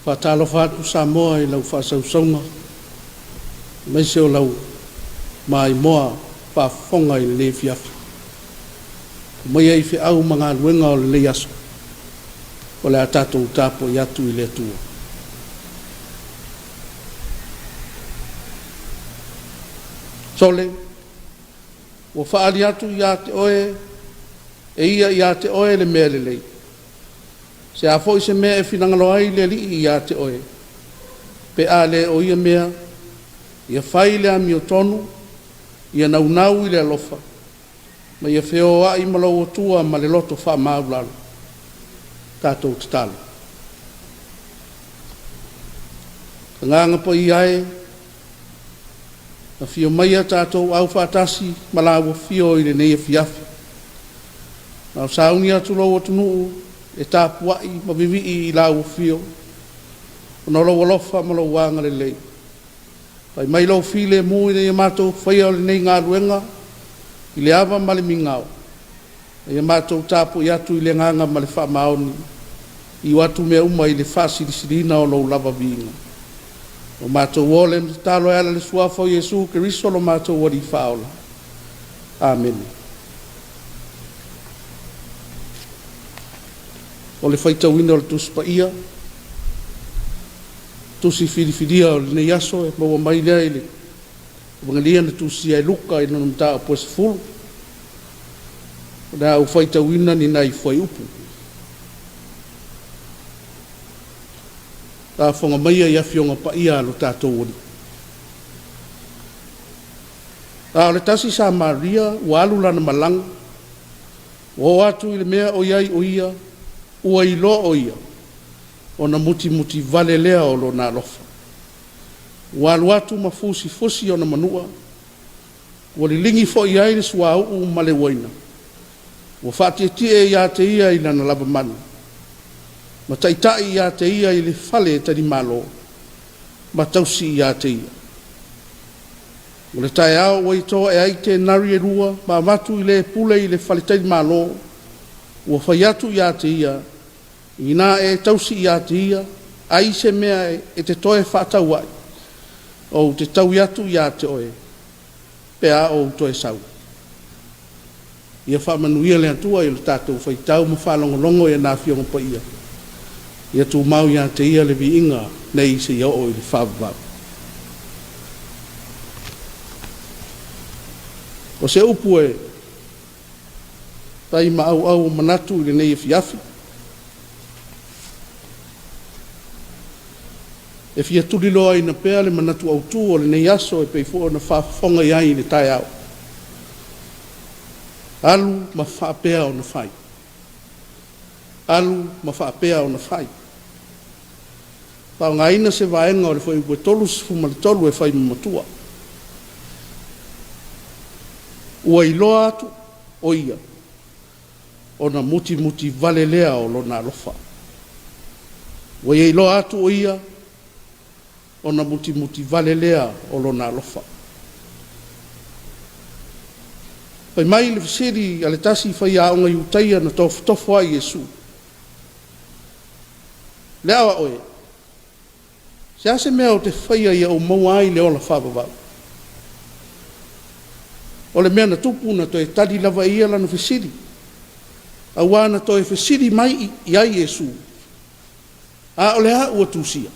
Faatalofa atu Samoa i lau faasausauga aemaise o lau maimoa faafofoga i lenei afiafi. Aumaia i feau ma galuega o lenei aso, o le a tatou tapuai atu i le Atua. Sole, ua faaali atu ia te oe e ia ia te oe le mea lelei. Se a foi se mea e finagalo ai le Alii ia te oe, pe a le o ia mea, ia fai le amiotonu, ia naunau i le alofa, ma ia feoai ma lou Atua ma le loto faamaualalo. Tatou tatalo. Agaga Paia e, afio maia tatou aufaatasi ma Laua Afio i lenei afiafi. A o sauni atu lou atunuu e tapuai ma vivii i Lau Afio, ona o lou alofa ma lou agalelei. Fai mai lou filemu ina ia matou faia o lenei galuega i le ava ma le migao, ma ia matou tapuai atu i le agaga ma le faamaoni, iu atu mea uma i le faasilisiliina o lou lava viiga. Ua matou ole ma tatalo e ala i le Suafa o Iesu Keriso lo matou Alii Faaola. Amene. O le faitauina o le Tusi Paia, Tusi filifilia o lenei aso e maua mai lea i le Evagelia na tusia e Luka i lona mataupu e 10. O le a ou faitauina ni nai fuaiupu. Faafofoga maia i Afioga Paia a lo tatou Alii. A o le tasi Samaria ua alu lana malaga, ua oo atu i le mea o i ai o ia, ua iloa o ia, ona mutimuti vale lea o lona alofa. Ua alu atu ma fusifusi ona manua, ua liligi foi i ai le suauu ma le uaina, ua faatietie ia te ia i lana lavamanu, ma taitai ia te ia i le fale talimalo, ma tausi ia te ia. O le taeao ua ito ae ai tenari e lua ma avatu i le pule i le faletalimalo, ua fai atu ia te ia, Inā e tausi ia te ia, ai se mea e te toe faatau ai, ou te taui atu ia te oe, pe a ou toe sau. Ia faamanuia le Atua i lo tatou faitau ma faalogologo i ana Afioga Paia. Ia tumau ia te Ia le viiga nei seia oo i le faavavau. O se upu e fai ma auau o manatu i lenei afiafi, e fia tuliloaina pea le manatu autu o lenei aso e pei foi ona faafofoga i ai i le taeao. Alu ma faapea ona fai. Alu ma faapea ona fai. Faaaogaina se vaega o le Fuaiupu e 33 e fai ma matua. Ua iloa atu o ia, ona mutimuti vale lea o lona alofa. Ua ia iloa atu o ia, ona mutimuti vale lea o lona alofa. Fai mai le fesili a le tasi faiaoga Iutaia na tofotofo ai Iesu, Le ao a oe, se a se mea ou te faia ia ou maua ai le ola faavavau? O le mea na tupu na toe tali lava e ia lana fesili, auā na toe fesili mai i ai Iesu, A o le a ua tusia?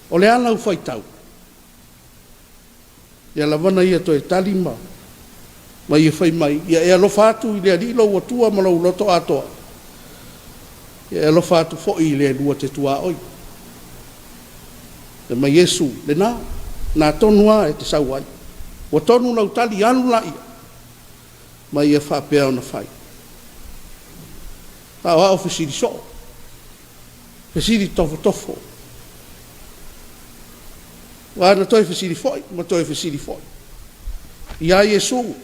O le a lau faitau? Ia lava na ia toe tali ma ma ia fai mai, Ia e alofa atu i le Alii lou Atua ma lou loto atoa, ia e alofa atu foi i le lua te tuaoi. Fai mai Iesu, Lena, na tonu a e te sau ai. Ua tonu lau tali, alu laia, ma ia faapea ona fai. A o au fesili soo, fesili tofotofo. Aua na toe fesili foi ma toe fesili foi. Ia Iesu,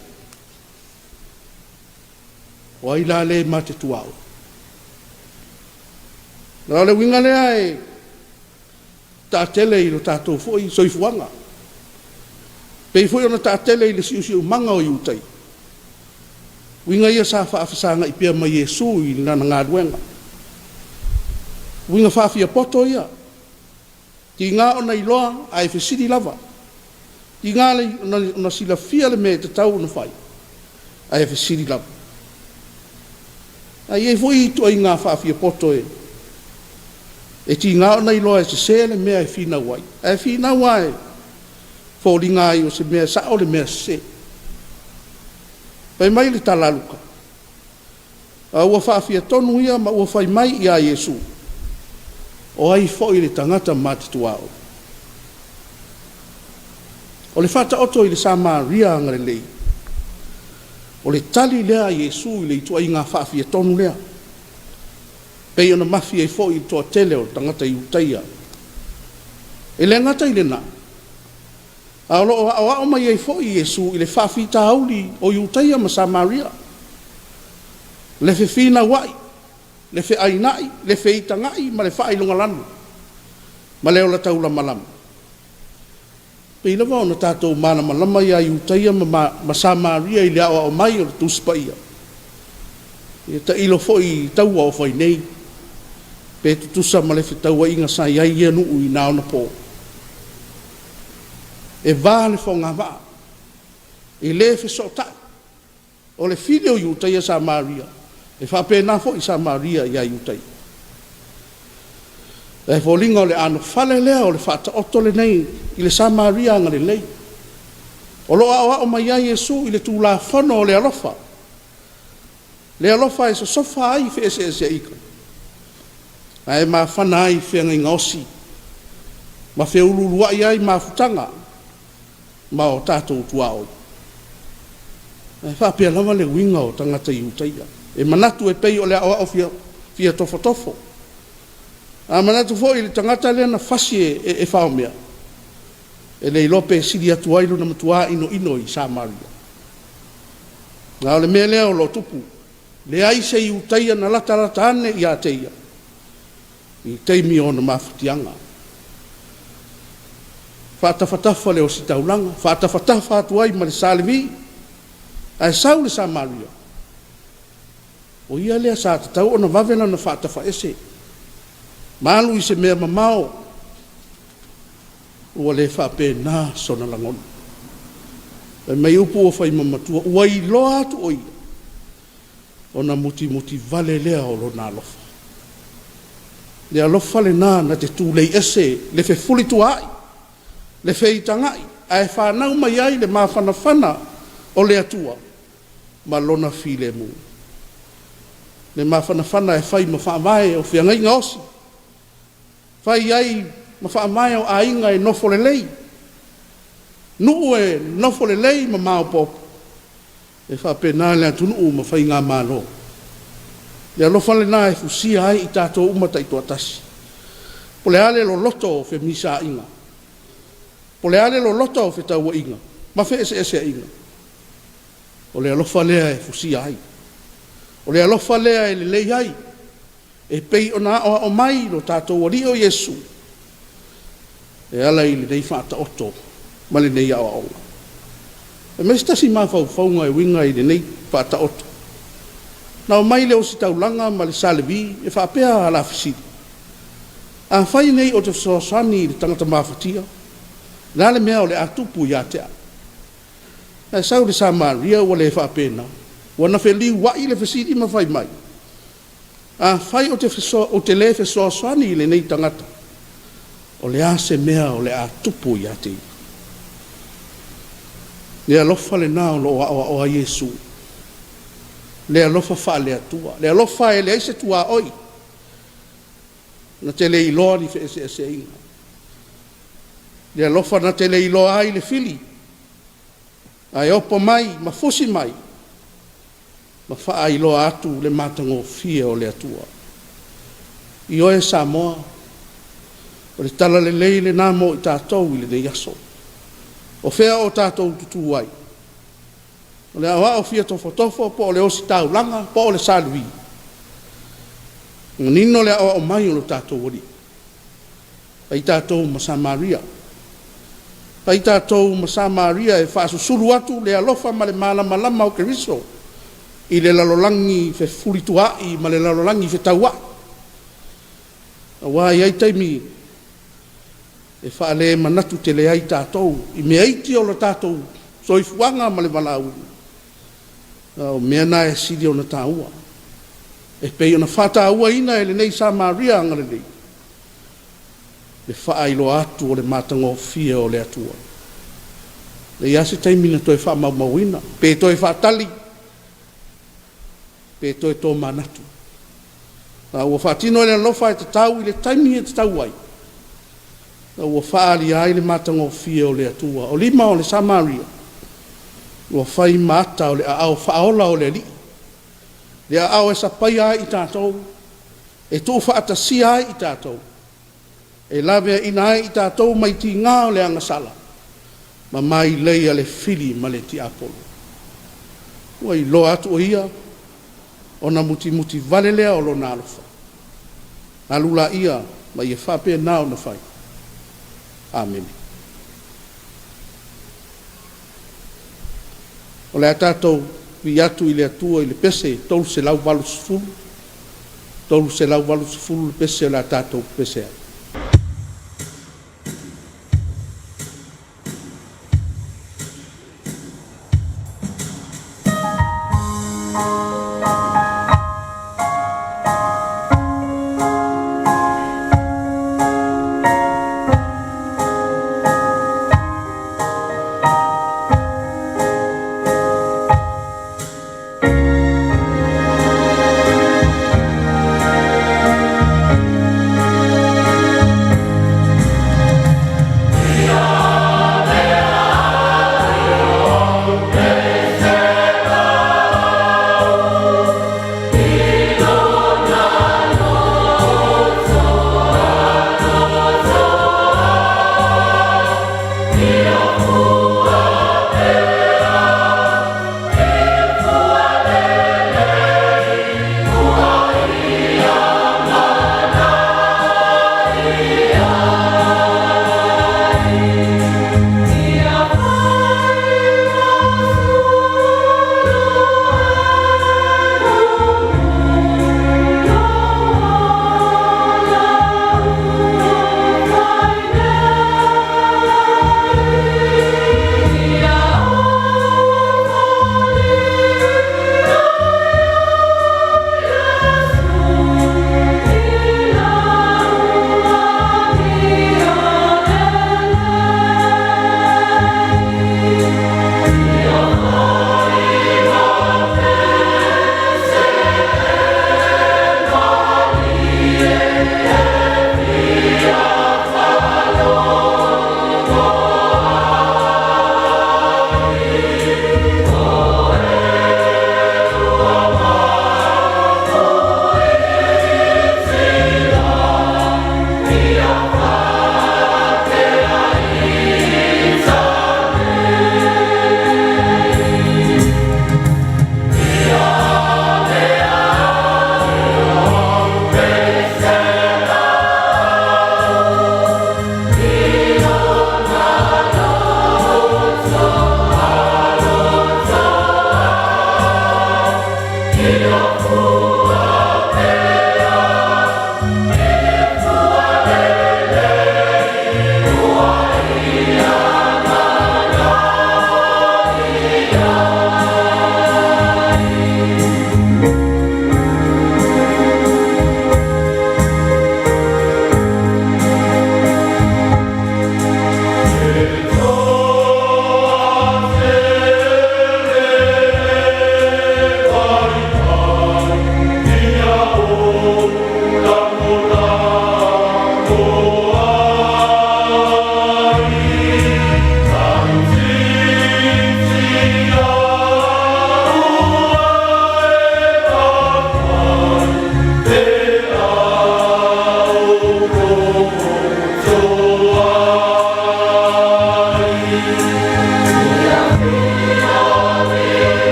o ai la le ma te tuaoi? O le uiga lea e taatele i lo tatou foi soifuaga. Pei foi ona taatele i le siusiumaga o Iutai. Uiga ia sa faafesagai pea ma Iesu i lana galuega. Uiga faafiapoto ia, tiga ona iloa ae fesili lava. Tiga ona silafia le mea e tatau ona fai, ae fesili lava. Ae i ai foi ituaiga faafiapoto e tiga ona iloa e sese le mea e finau ai, ae finau lava e foliga ai o se mea sao le mea sese. Fai mai le tala a Luka, a ua faafiatonu ia ma ua fai mai ia Iesu, o ai foi le tagata ma te tuaoi? O le faataoto i le Samaria agalelei, o le tali lea a Iesu i le ituaiga faafiatonu lea, pei ona mafi ai foi i le toatele o tagata Iutaia. E le gata i lena, a o lo o aoao mai ai foi Iesu i le faafitauli o Iutaia ma Samaria, le fefinauai, le feainai, le feitaga'i ma le faailogalanu, ma le ola taulamalama. Pei lava ona tatou malamalama ia Iutaia ma Samaria i le aoao mai o le Tusi Paia. Ia tailo foi i taua o fai nei, pe tutusa ma le fetauaiga sa i ai ia nuu i na ona po. E va le fogavaa, e le fesootai. O le fili o Iutaia Samaria, e faapena foi Samaria ia Iutaia. E foliga o le anofale lea o le faataoto lenei i le Samaria agalelei. O lo o aoao mai ai Iesu i le Tulafono o le alofa. Le alofa e sosofa ai feeseeseaiga, ae mafana ai feagaiga osi, ma feuluuluai ai mafutaga ma o tatou tuaoi. Ae faapea lava le uiga o tagata Iutaia. E manatu e pei o le aoao fia tofotofo. A manatu foi i le tagata lea na fasi e faomea, e le iloa pe sili atu ai lona matua inoino i Samaria. A o le mea lea o lo o tupu, leai se Iutaia na latalata ane ia te ia i taimi o ona mafatiaga. Faatafatafa le ositaulaga, faatafatafa atu ai ma le sa Levi, ae sau le Samaria. O ia lea sa tatau ona vave lona faatafaese, ma alu i se mea mamao, ua le faapena sona lagona. Fai mai upu ua fai ma matua, ua iloa atu o ia, ona mutimuti vale lea o lona alofa. Le alofa lena na te tulei ese le fefulituaai, le feitagai, ae fanau mai ai le mafanafana o le Atua ma lona filemu. Le mafanafana e fai ma faavae o feagaiga osi, fai ai ma faavae o aiga e nofo lelei, nuu e nofo lelei ma maopoopo, e faapena le atunuu ma faigamalo. Le alofa lena e fusia ai i tatou uma taitoatasi. Po o le a le loloto o femisaiga, po o le a le loloto o fetauaiga ma feeseeseaiga, o le alofa lea e fusia ai. O le alofa lea e lelei ai, e pei ona aoao mai lo tatou Alii o Iesu, e ala i lenei faataoto ma lenei aoaoga. E mai se tasi mafaufauga e uiga i lenei faataoto. Na omai le ositaulaga ma le sa Levi e faapea la fesili. Afai nei o te fesoasoani i le tagata mafatia, le a le mea o le a tupu ia te au? Ae sau le Samaria ua le faapena. Ua na feliuai le fesili ma fai mai. Afai o te le fesoasoani i lenei tagata, o le a se mea o le a tupu ia te ia? Le alofa lena o lo o aoao ai Iesu. Le alofa faale-Atua. Le alofa e leai se tuaoi. Na te le iloa ni feeseeseaiga. Le alofa na te le iloa ai le fili, ae opo mai ma fusi mai, ma faailoa atu le matagofie o le Atua. I oe Samoa, o le tala lelei lena mo i tatou i lenei aso. O fea o tatou tutu ai? O le aoao fia tofotofo po o le ositaulaga po o le sa Levi. Manino le aoao mai o lo tatou Alii. Fai tatou ma Samaria. Fai tatou ma Samaria e faasusulu atu le alofa ma le malamalama o Keriso i le lalolagi fefulituaai ma le lalolagi fetauai. Auā e i ai taimi e faale manatu tele ai tatou i mea iti o le tatou soifuaga ma le valaauina, a o mea na e sili ona taua, e pei ona faatauaina e lenei Samaria agalelei le faailoa atu o le matagofie o le Atua. E leai lava se taimi na toe faamaumauina, pe toe faatali, pe toe tomanatu. A ua faatino e le alofa e tatau i le taimi e tatau ai, a ua faaalia ai le matagofie o le Atua. O lima o le Samaria ua fai ma ata o le aao faaola o le Alii, le aao e sapaia ai i tatou, e tuufaatasia ai i tatou, e laveaina ai i tatou mai tiga o le agasala ma mailei a le fili ma le tiapolo. Ua iloa atu o ia, ona mutimuti vale lea o lona alofa. Alu laia ma ia faapena ona fai. Amene. O le a tatou vii atu i le Atua i le pese 380, 380 le pese o le a tatou pepese ai.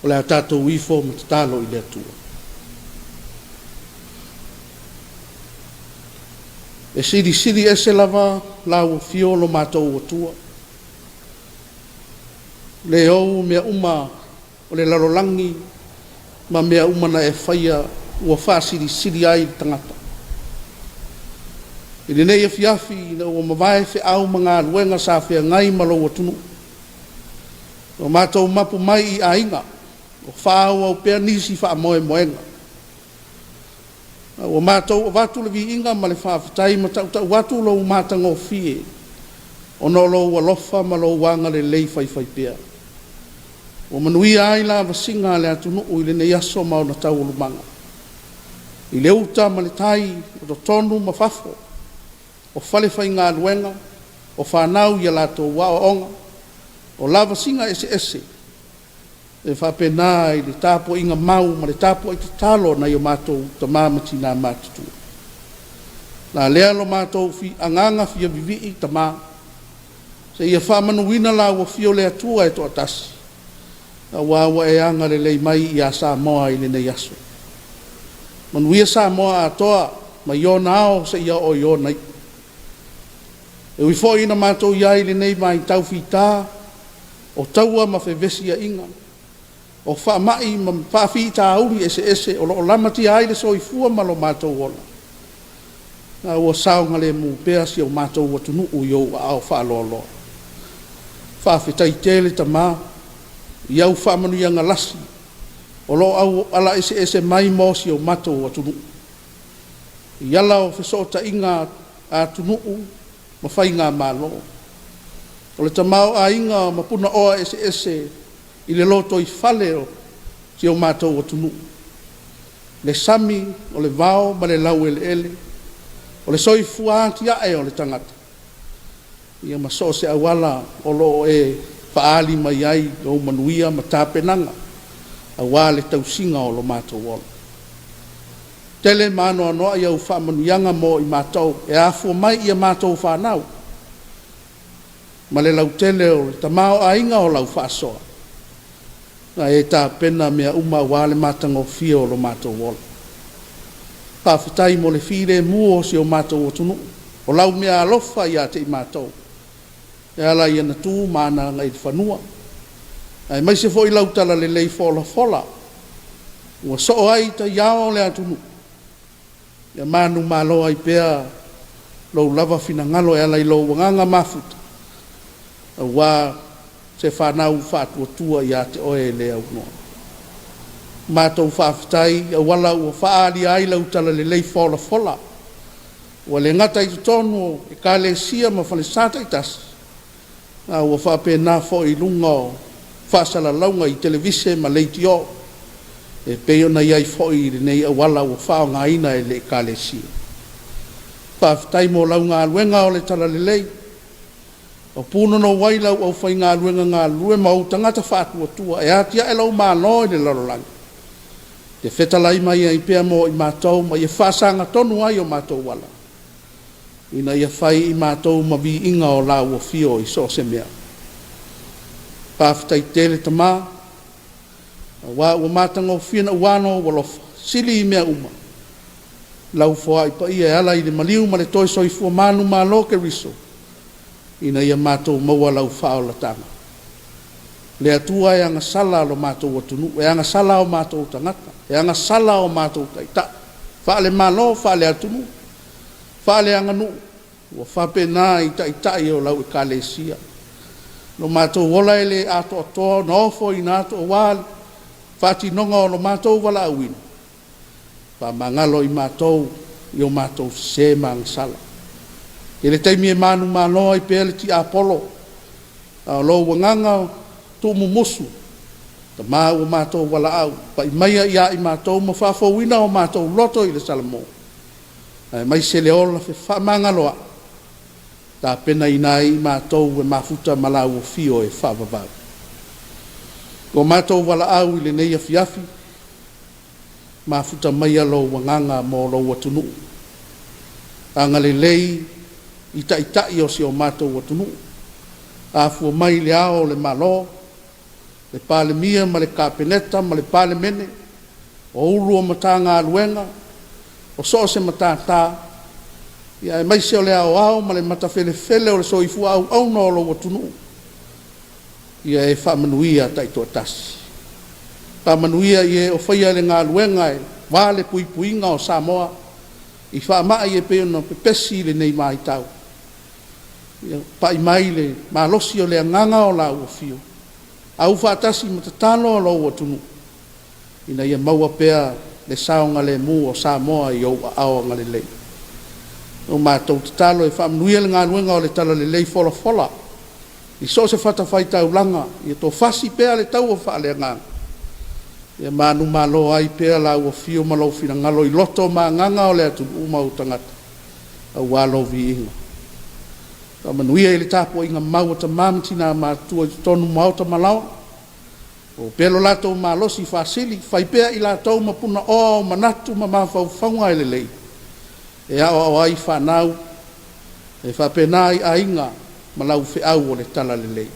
O le a tatou ifo ma tatalo i le Atua. E silisili ese lava lau afio lo matou Atua. Le ou mea uma o le lalolagi ma mea uma na e faia ua faasilisili ai le tagata. I lenei afiafi ina ua mavae feau ma galuega sa feagai ma lou atunuu, ua matou mapu mai i aiga o faaauau pea nisi faamoemoega. A ua matou avatu le viiga ma le faafetai ma tautau atu lou matagofie ona o lou alofa ma lou agalelei faifaipea. Ua manuia ai lavasiga a le atunuu i lenei aso ma ona taualumaga. I le uta ma le tai, o totonu ma fafo, o falefaigaluega, o fanau i a latou aoaoga, o lavasiga eseese, e faapena i le tapuaiga mau ma le tapuai tatalo a nai o matou tama ma tina matutua. La lea lo matou agaga fia vivii tama, seia faamanuina lau afio le Atua e toatasi, aua ua e agalelei mai ia Samoa i lenei aso. Manuia Samoa atoa mai ona ao seia oo i ona iu. E ui foi ina matou i ai i lenei vaitau fita o taua ma fevesiaiga, o faamai ma faafitauli eseese o lo o lamatia ai le soifua ma lo matou ola, a ua saogalemu pea si o matou atunuu i ou aao faaloaloa. Faafetai tele Tama i au faamanuiaga lasi o lo o ala eseese mai mo si o matou atunuu. I ala o fesootaiga a atunuu ma faigamalo, o le tamaoaiga ma punaoa eseese i le lotoifale o si o matou atunuu, le sami, o le vao ma le laueleele, o le soifua atiae o le tagata, ia ma so o se auala o lo o e faaali mai ai lou manuia ma tapenaga aua le tausiga o lo matou ola. Tele ma anoanoai au faamanuiaga mo i matou e afua mai i a matou fanau ma le lautele o le tamaoaiga o lau faasoa, na e tapena mea uma aua le matagofie o lo matou ola. Faafetai mo le filemu o si o matou atunuu, o lau meaalofa ia te i matou, e ala i ana tu ma ana agaifanua, aemaise foi lau talalelei folafola ua soo ai taiao o le atunuu, ia manumalo ai pea lou lava finagalo e ala i lou agaga mafuta, aua se fanau faatuatua ia te oe e le aunoa. Matou faafetai i auala ua faaalia ai lau talalelei folafola, ua le gata i totonu o Ekalesia ma falesa taitasi, a ua faapena foi i luga o faasalalauga i televise ma leitio, e pei ona i ai foi i lenei auala ua faaaogaina e le Ekalesia. Faafetai mo lau galuega o le talalelei, o punonou ai lau aufaigaluega galulue ma ou tagata faatuatua e atiae lou Malo i le lalolagi, te fetalai mai ai pea mo i matou ma ia faasagatonu ai o matou ala, ina ia fai i matou ma viiga o lau afio i so o se mea. Faafetai tele Tama, aua ua matagofie na ua lou alofa, sili i mea uma, lau foai paia e ala i le maliu ma le toe soifua manumalo o Keriso, ina ia matou maua lau faaolataga. Le Atua e agasala lo matou atunuu, e agasala o matou tagata, e agasala o matou taitai, faale-Malo, faale-atunuu, faale-aganuu, ua faapena i taitai o lau Ekalesia. Lo matou ola e le atoatoa ona ofoina atu aua le faatinoga o lo matou valaauina, faamagalo i matou i o matou sese ma agasala. I le taimi e manumalo ai pea le tiapolo, a o lou agaga tuumumusu, Tama ua matou valaau, pai maia ia i matou ma faafouina o matou loto i le Salamo, aemaise le ola fefaamagaloai, tapenaina ai i matou e mafuta ma lau afio e faavavau. Ua matou valaau i lenei afiafi, mafuta maia lou agaga mo lou atunuu, agalelei i taitai o si o matou atunuu, afua mai i le ao o le Malo, le Palemia ma le Kapeneta ma le Palemene, o Ofisa Sili o Matagaluega, o so o se matata, ia aemaise o le aoao ma le matafelefele o le soifua auauna o lou atunuu, ia e faamanuia taitoatasi. Faamanuia i e o faia le galuega aua le puipuiga o Samoa i faamai e pei ona pepesi i lenei vaitau. Ia pai mai le malosi o le agaga o la ua afio, aufaatasi ma tatalo a lou atunuu, ina ia maua pea le saogalemu o Samoa i ou aao agalelei. O matou tatalo e faamanuia le galuega o le Talalelei folafola i so o se fatafaitaulaga, ia tofasi pea le taua faaleagaga, ia manumalo ai pea lau afio ma lou finagalo i loto ma agaga o le atunuu ma ou tagata, aua lou viiga. Faamanuia i le tapuaiga mau a tama ma tina matutua i totonu o maota ma laoa, maua pea lo latou malosi faasili, fai pea i latou ma punaoa o manatu ma mafaufauga e lelei, e aoao ai fanau, e faapena ai aiga ma lau feau o le talalelei.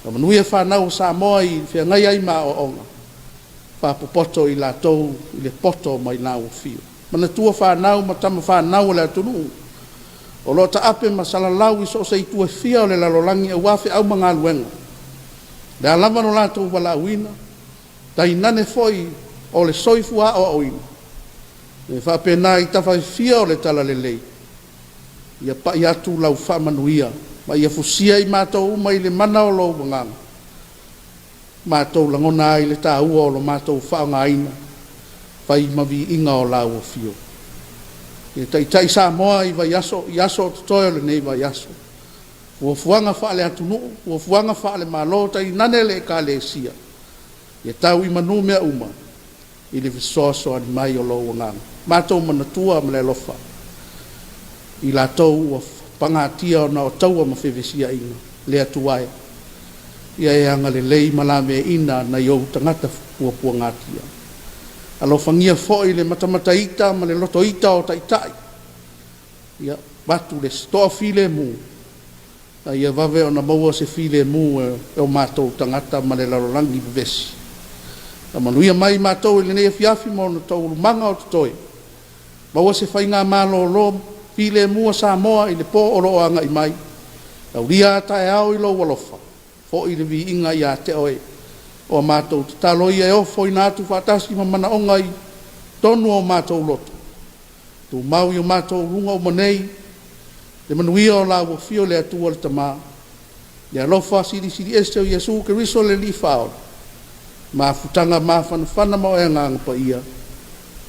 Faamanuia fanau a Samoa i feagai ai ma aoaoga, faapopoto i latou i le poto mai lau afio. Manatua fanau ma tama fanau a le atunuu o lo o taape ma salalau i so o se itu e fia o le lalolagi aua feau ma galuega, o le a lava lo latou valaauina, tainane foi o le soifua aoaoina, e faapena i tafa e fia o le talalelei, ia pai atu lau faamanuia ma ia fusia i matou uma i le mana o lou agaga, matou lagona ai le taua o lo matou faaaogaina fai ma viiga o lau afio. Ia taitai Samoa i vaiaso i aso o totoe o lenei vaiaso, fuafuaga faale-atunuu, fuafuaga faale-Malo, tainane le Ekalesia, ia tau i manu mea uma i le fesoasoani mai o lou agaga. Matou manatua ma le alofa i latou ua pagatia ona o taua ma fevesiaiga, le Atua e, ia e agalelei ma laveaiina nai ou tagata puapuagatia. Alofagia foi le matamata ita ma le lotoita o taitai, ia avatu le toafilemu, a ia vave ona maua se filemu e o matou tagata ma le lalolagi vevesi. Faamanuia mai i matou i lenei afiafi ma ona taualumaga o totoe, maua se faigamālōlō filemu a Samoa i le po o lo o agai mai, aulia a taeao i lou alofa, foi le viiga ia te oe. O a matou tatalo ia e ofoina atu faatasi ma manaoga i totonu o matou loto, tumau i o matou luga uma nei, le manuia o lau afio le Atua le Tama, le alofa silisili ese o Iesu Keriso le Alii Faaola, mafutaga mafanafana ma oe Agaga Paia,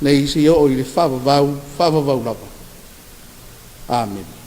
nei seia oo i le faavavau, faavavau lava. Amene.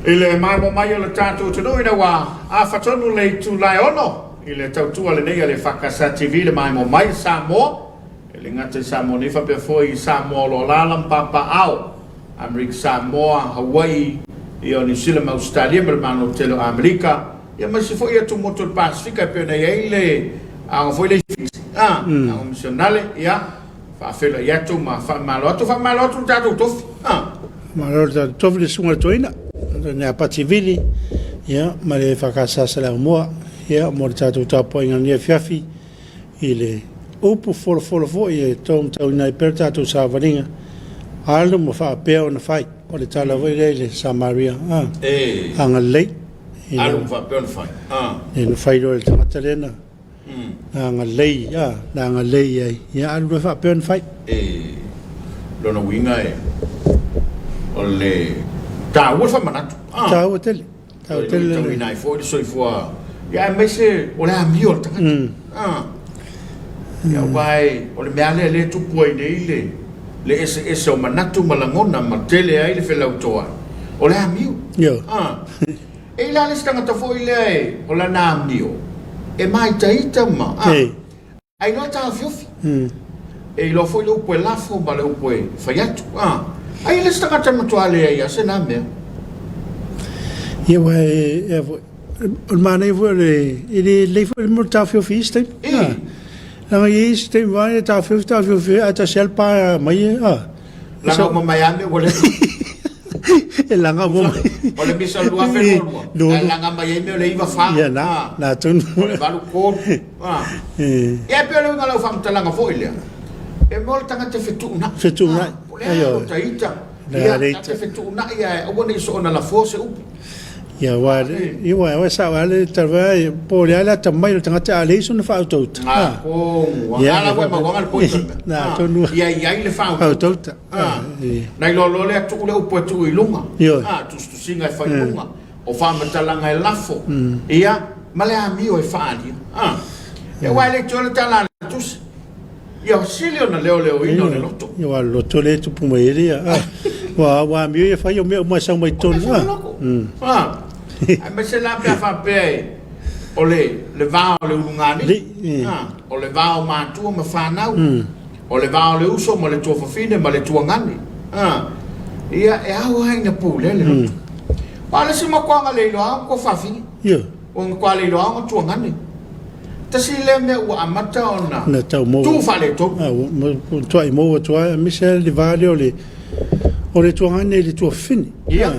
I le maemo mai o le tatou atunuu ina ua afa tonu le itula e ono i le tautua lenei a le EFKS TV le maemo mai Samoa, e le gata i Samoa nei faapea foi i Samoa o lo o alaala ma papaaao, Amerika Samoa, Hawaii, ia o Niu Sila ma Ausetalia ma le Malo tele o Amerika, ia ma isi foi atumotu o le Pasefika e pei ona i ai le aoga foi lea i Fiti, aoga misionale, ia, faafeiloai atu ma faamalo atu, faamalo atu le tatou tofi. Faamalo le tatou tofi le susuga i le toeaina, le Apati Vili, ia, ma le EFKS Saleaaumua, ia, mo le tatou tapuaiga i lenei afiafi i le upu folafolo foi e taumatauina ai pea le tatou savaliga, alu ma faapea ona fai. O le tala foi lea i le Samaria, agalelei. Alu ma faapea ona fai. Lea na fai loa e le tagata lea na agalelei, na agalelei i ai, ia alu loa faapea ona fai. E lona uiga e, o le taua le faamanatu. Taua tele. Taua tele. E tauina ai foi le soifua, ia aemaise o le amio a le tagata. Ia aua e, o le mea lea lea e tupu ai nei le le eseese o manatu ma lagona ma tele ai le felautoai, o le amio. Ioe. E i la le isi tagata foi lea e, o lana amio, e māitaita ma, a iloa taofiofi. E iloa foi le upu e lafo ma le upu e fai atu. Ai le isi tagata e matua leai lava se na mea. Ia aua e, e foi, o le manaia foi o le, e le lelei foi le mea o le taofiofi i isi taimi. Leaga e i ai isi taimi vae e taofiofi taofiofi ae tasi lava le pa mai e, Laga uma mai lava mea ua leva. E laga uma mai. O le misa o le 2022, ae laga mai ai mea o le 94. Ia na, na tonu. O le 83. Ia e pei o le uiga o lau faamatalaga foi lea, e mo le tagata e fetuunai. Fetuunai. Po o le a lota ita. Ia, ta te fetuunai ae aua ne i soona lafoa se upu. Ia aua ia aua e sao lava le tala ai po o le a le atamai o le tagata a leai sona faautauta. A tonu a la ua mauaga le point o le mea. Na tonu. Ia i ai le faautauta. Na iloa loa lea tuu le upu e tuu i luga. A tusitusiga e fai i luga. O faamatalaga e lafo. Ia ma le amio e faaalia. Ia aua e le toe le tala a le tusi. Ia sili ona leoleoina o le loto. Ia aua o le loto lea e tupu mai ai le a. Ua ua amio ia fai o mea uma e sau mai totonu. A. Aemaise la pe a faapea e o le le va o le ulugalii. A. O le va o matua ma fanau. O le va o le uso ma le tuafafine ma le tuagane. A. Ia e ao lava ina pulea le loto. Aua o le isi makuaga le iloa lava ua fafine. Ia. Ua matua le iloa ona tuagane. Tasi lea mea ua amata ona Na tau maua. tu faaletonu. A, ua matuai maua atu lava, aemaise lava le va lea o le, o le tuagane i le tuafafine. Ia.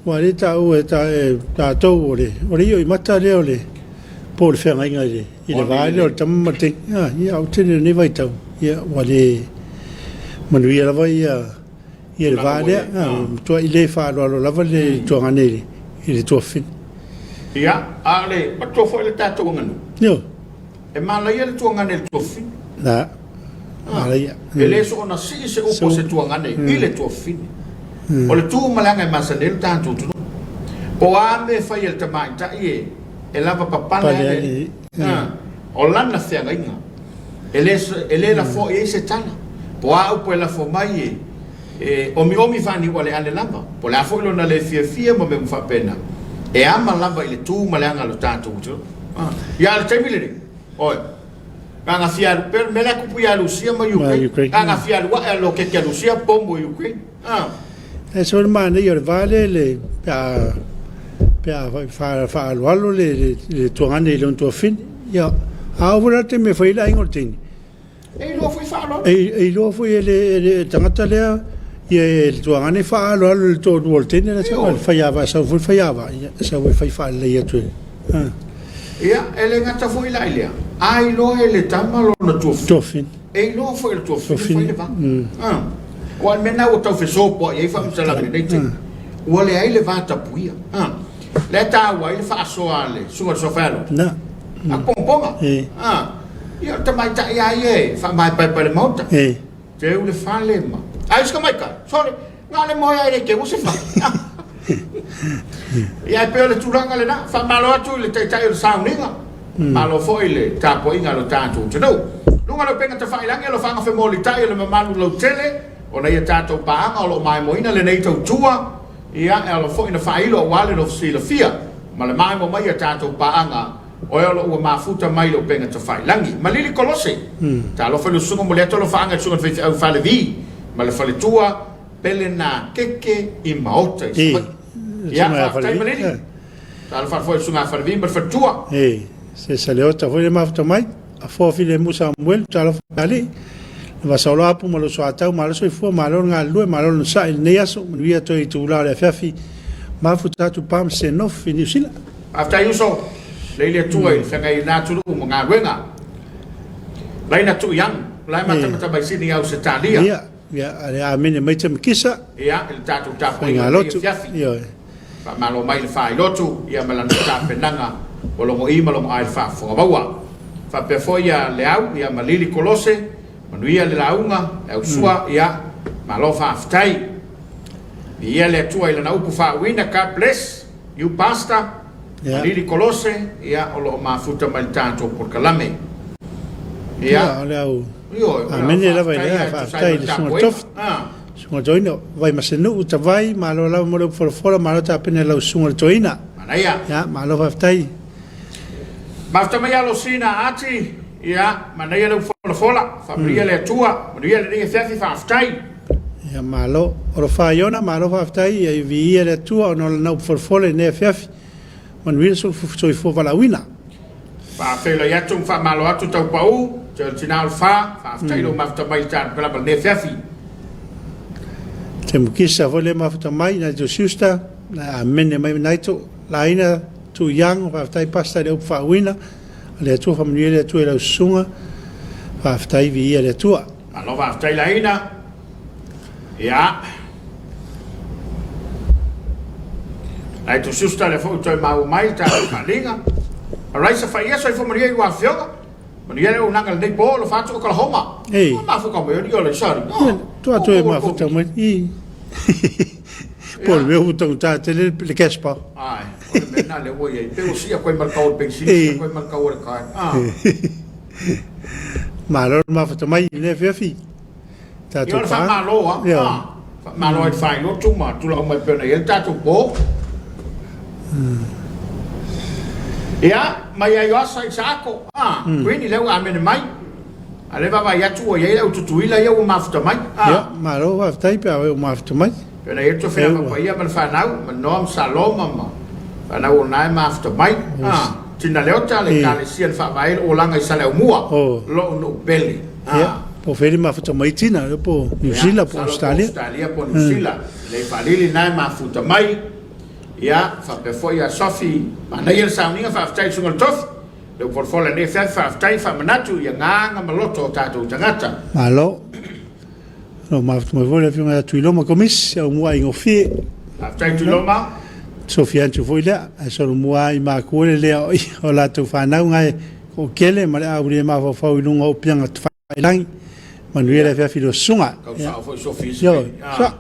Aua o lea e taua e ta, e tatou o le, o le ioimata lea o le, po o le feagaiga i le, i le va lea o le tama ma le teine. A, ia, a o le tele o lenei vaitau, ia, ua le manuia lava ia, ia le va lea, ua matuai le faaaloalo lava le tuagane i le, i le tuafafine. Ia, a o le matua foi le tatou aganuu. Ioe. E manaia le tuagane i le tuafafine. Na, manaia. E le soona sii se upu a se tuagane i le tuafafine. O le tu ma le aga e masani ai le tatou atunuu. Po o a mea e fai e le tamaitai e, e lava papale lava le alii. O lana feagaiga. E le, e le lafoa i ai se tala. Po o a upu e lafo mai e, e omiomi faaniualeale lava, po o le a foi lona le fiafia ma mea uma faapena, e ama lava i le tu ma le aga o le tatou atunuu. Ia, a o le taimi lenei, oi, na ona fia alu, pei o le mea la e tupu ia Lusia ma Ukraine, na ona fia alu ae a le loketi a Lusia pomu i Ukraine. E so le manaia o le va lea le pe a pe a faaaloalo le le tuagane i lona tuafafine. Ia, a oo foi la le taimi e fai ai le aiga o le teine. E iloa foi faaaloalo. E iloa foi e le e le tagata lea ia e le tuagane faaaloalo i le toalua o le teine la sau le faiava e sau foi le faiava ia e sau e fai faalelei atu e. Ia, e le gata foi la i lea, a iloa e le tama lona tuafafine. E iloa foi e le tuafafine fai le va. Aua o le mea lena ua tau fesopoai ai faamatalaga i lenei taimi, ua leai le va tapuia. Lea e taua ai le faasoa a le Susuga i le Sofaealoto, a Pongaponga. Ia o le tamaitai lava ia e faamaepaepae i le maota, teu le fale ma... A isi tamaitai, sole, na o le moe lava e le teua se fale. Ia e pei o le tulaga lena. Faamalo atu i le Taitai o le sauniga, malo foi i le tapuaiga a lo tatou atunuu. Luga o le upega tafailagi, alofaga femolitai o le mamalu lautele o nai a tatou paaga o lo o maimoaina lenei tautua. Ia, e ala foi ina faailo aua le nofo silafia ma le maemo mai a tatou paaga, o e o lo o ua mafuta mai le upega tafailagi. Malili Kolose, Talofa i le usuga moli atu alofaaga i le susuga i le faifeau Falevi ma le faletua Pele na keke i maota i Savaii. Ia, faafetai Malili. Talofa atu foi i le susuga a Falevi ma le faletua. Se Saleota foi le mafuta mai, a foa filemu Samuelu, talofa i le Alii, le Vasaoloapu ma lou soatau, malo soifua, malo le galulue, malo le onosai i lenei aso, manuia toe itula o le afiafi, mafuta atu Palm Senof i Niu Sila. Faafetai uso, lei le Atua i le feagai i lena atunuu ma galuega. Laina Tuiamu, la e matamata mai Sydney Ausetalia. Ia, ia, a le amene mai Temekisa. Ia, i le tatou tapuaiga i lenei afiafi. Ioe. Faamalo mai le faailotu, ia ma lana tapenaga ua logo'i ma logo'ai le faafofoga maua. Faapea foi ia Leau, ia ma Lili Kolose, manuia le lauga, le ausua, ia, malo faafetai. Viia le Atua i Lana upu faauuina, God bless you Pastor, ma Lili Kolose, ia, o lo o mafuta mai le tatou polokalame. Ia, Ia, o le au ioe, o le au amene lava i faafetai le ia e tusa ai faafetai ma i le le susuga tapuaiga. Tofi. Susuga Toeaina, Vaimasenuu, Tavai, malo lava mo le upu folafola, malo tapena i lau susuga i le Toeaina. Manaia. Ia, malo faafetai. Mafuta mai alo sina ati, ia, manaia le upu folafola, faamanuia le Atua, manuia lenei afiafi, faafetai. Ia, malo. Olofa Iona, malo faafetai, ia viia le Atua ona o lana upu folafola i lenei afiafi. Manuia le soifua valaauina. Faafeiloai atu ma faamalo atu Taupau, te o le tina o le fa, faafetai lou mafuta mai i le tatou kalaba lenei afiafi. Te mukisa foi le mafuta mai Nigel Schuster, na amene mai Nigel, laina Tu Young, faafetai Pastor i le upu faauuina, a le Atua faamanuia le Atua i lau susuga, faafetai viia le Atua. Malo faafetai laina. Ia. Nigel Schuster lea foi ua toe maua mai le tatou faaaliga. Alright, safaia soifua manuia i lua afioga. Manuia le auaunaga i lenei po, alofa atu Oklahoma. Ei. Ua mafuta mai o le sari. Ia, tua toe mafuta mai. I. Po o le mea ua taugata tele le cash power. Ai, o le mea lena lea ua i ai. Pe ua sii atu ai ma le tau o le penisini, sii atu ai ma le tau o le kai. Ah. Malo le mafuta mai i lenei afiafi. Tatou Ia o le faamalo a. Ah. Faamalo ai le faailotu ma tulaga uma e pei ona i ai le tatou po. Ia, mai ai o asa i Saako. Ah, Queenie lea ua amene mai. A lea e vaavaai atu ua i ai le au Tutuila ia ua mafuta mai. Ah. Ia, malo faafetai pe a ua mafuta mai. Pei ona i ai le tofi paia ma le fanau, ma Noa ma Saloma ma fanau o lena e mafuta mai. Ah, Tina Leota le Ekalesia na faavae ai le olaga i Saleaumua, lo'u nuu pele. Ah. Ia, po o fea le mafuta mai Tina, po o Niu Sila po o Ausetalia. Po o Ausetalia po o Niu Sila. Lei faalili lena e mafuta mai. Ia, faapea foi ia Sofi, manaia le sauniga, faafetai i le susuga i le tofi. Le folafola i lenei afiafi, faafetai, faamanatu i agaga ma loto o tatou tagata. Malo. Lo mafuta mai foi le afioga ia Tuiloma Komisi, au mua aigofie. Faafetai Tuiloma. Sofia atu foi lea, ae solomua i makua le lea o o latou fanau ngae toatele ma le au le mafaufau i luga o upega tafailagi. Manuia le afiafi i lua susuga. Tau sao foi Sofia se Ioe. taimi.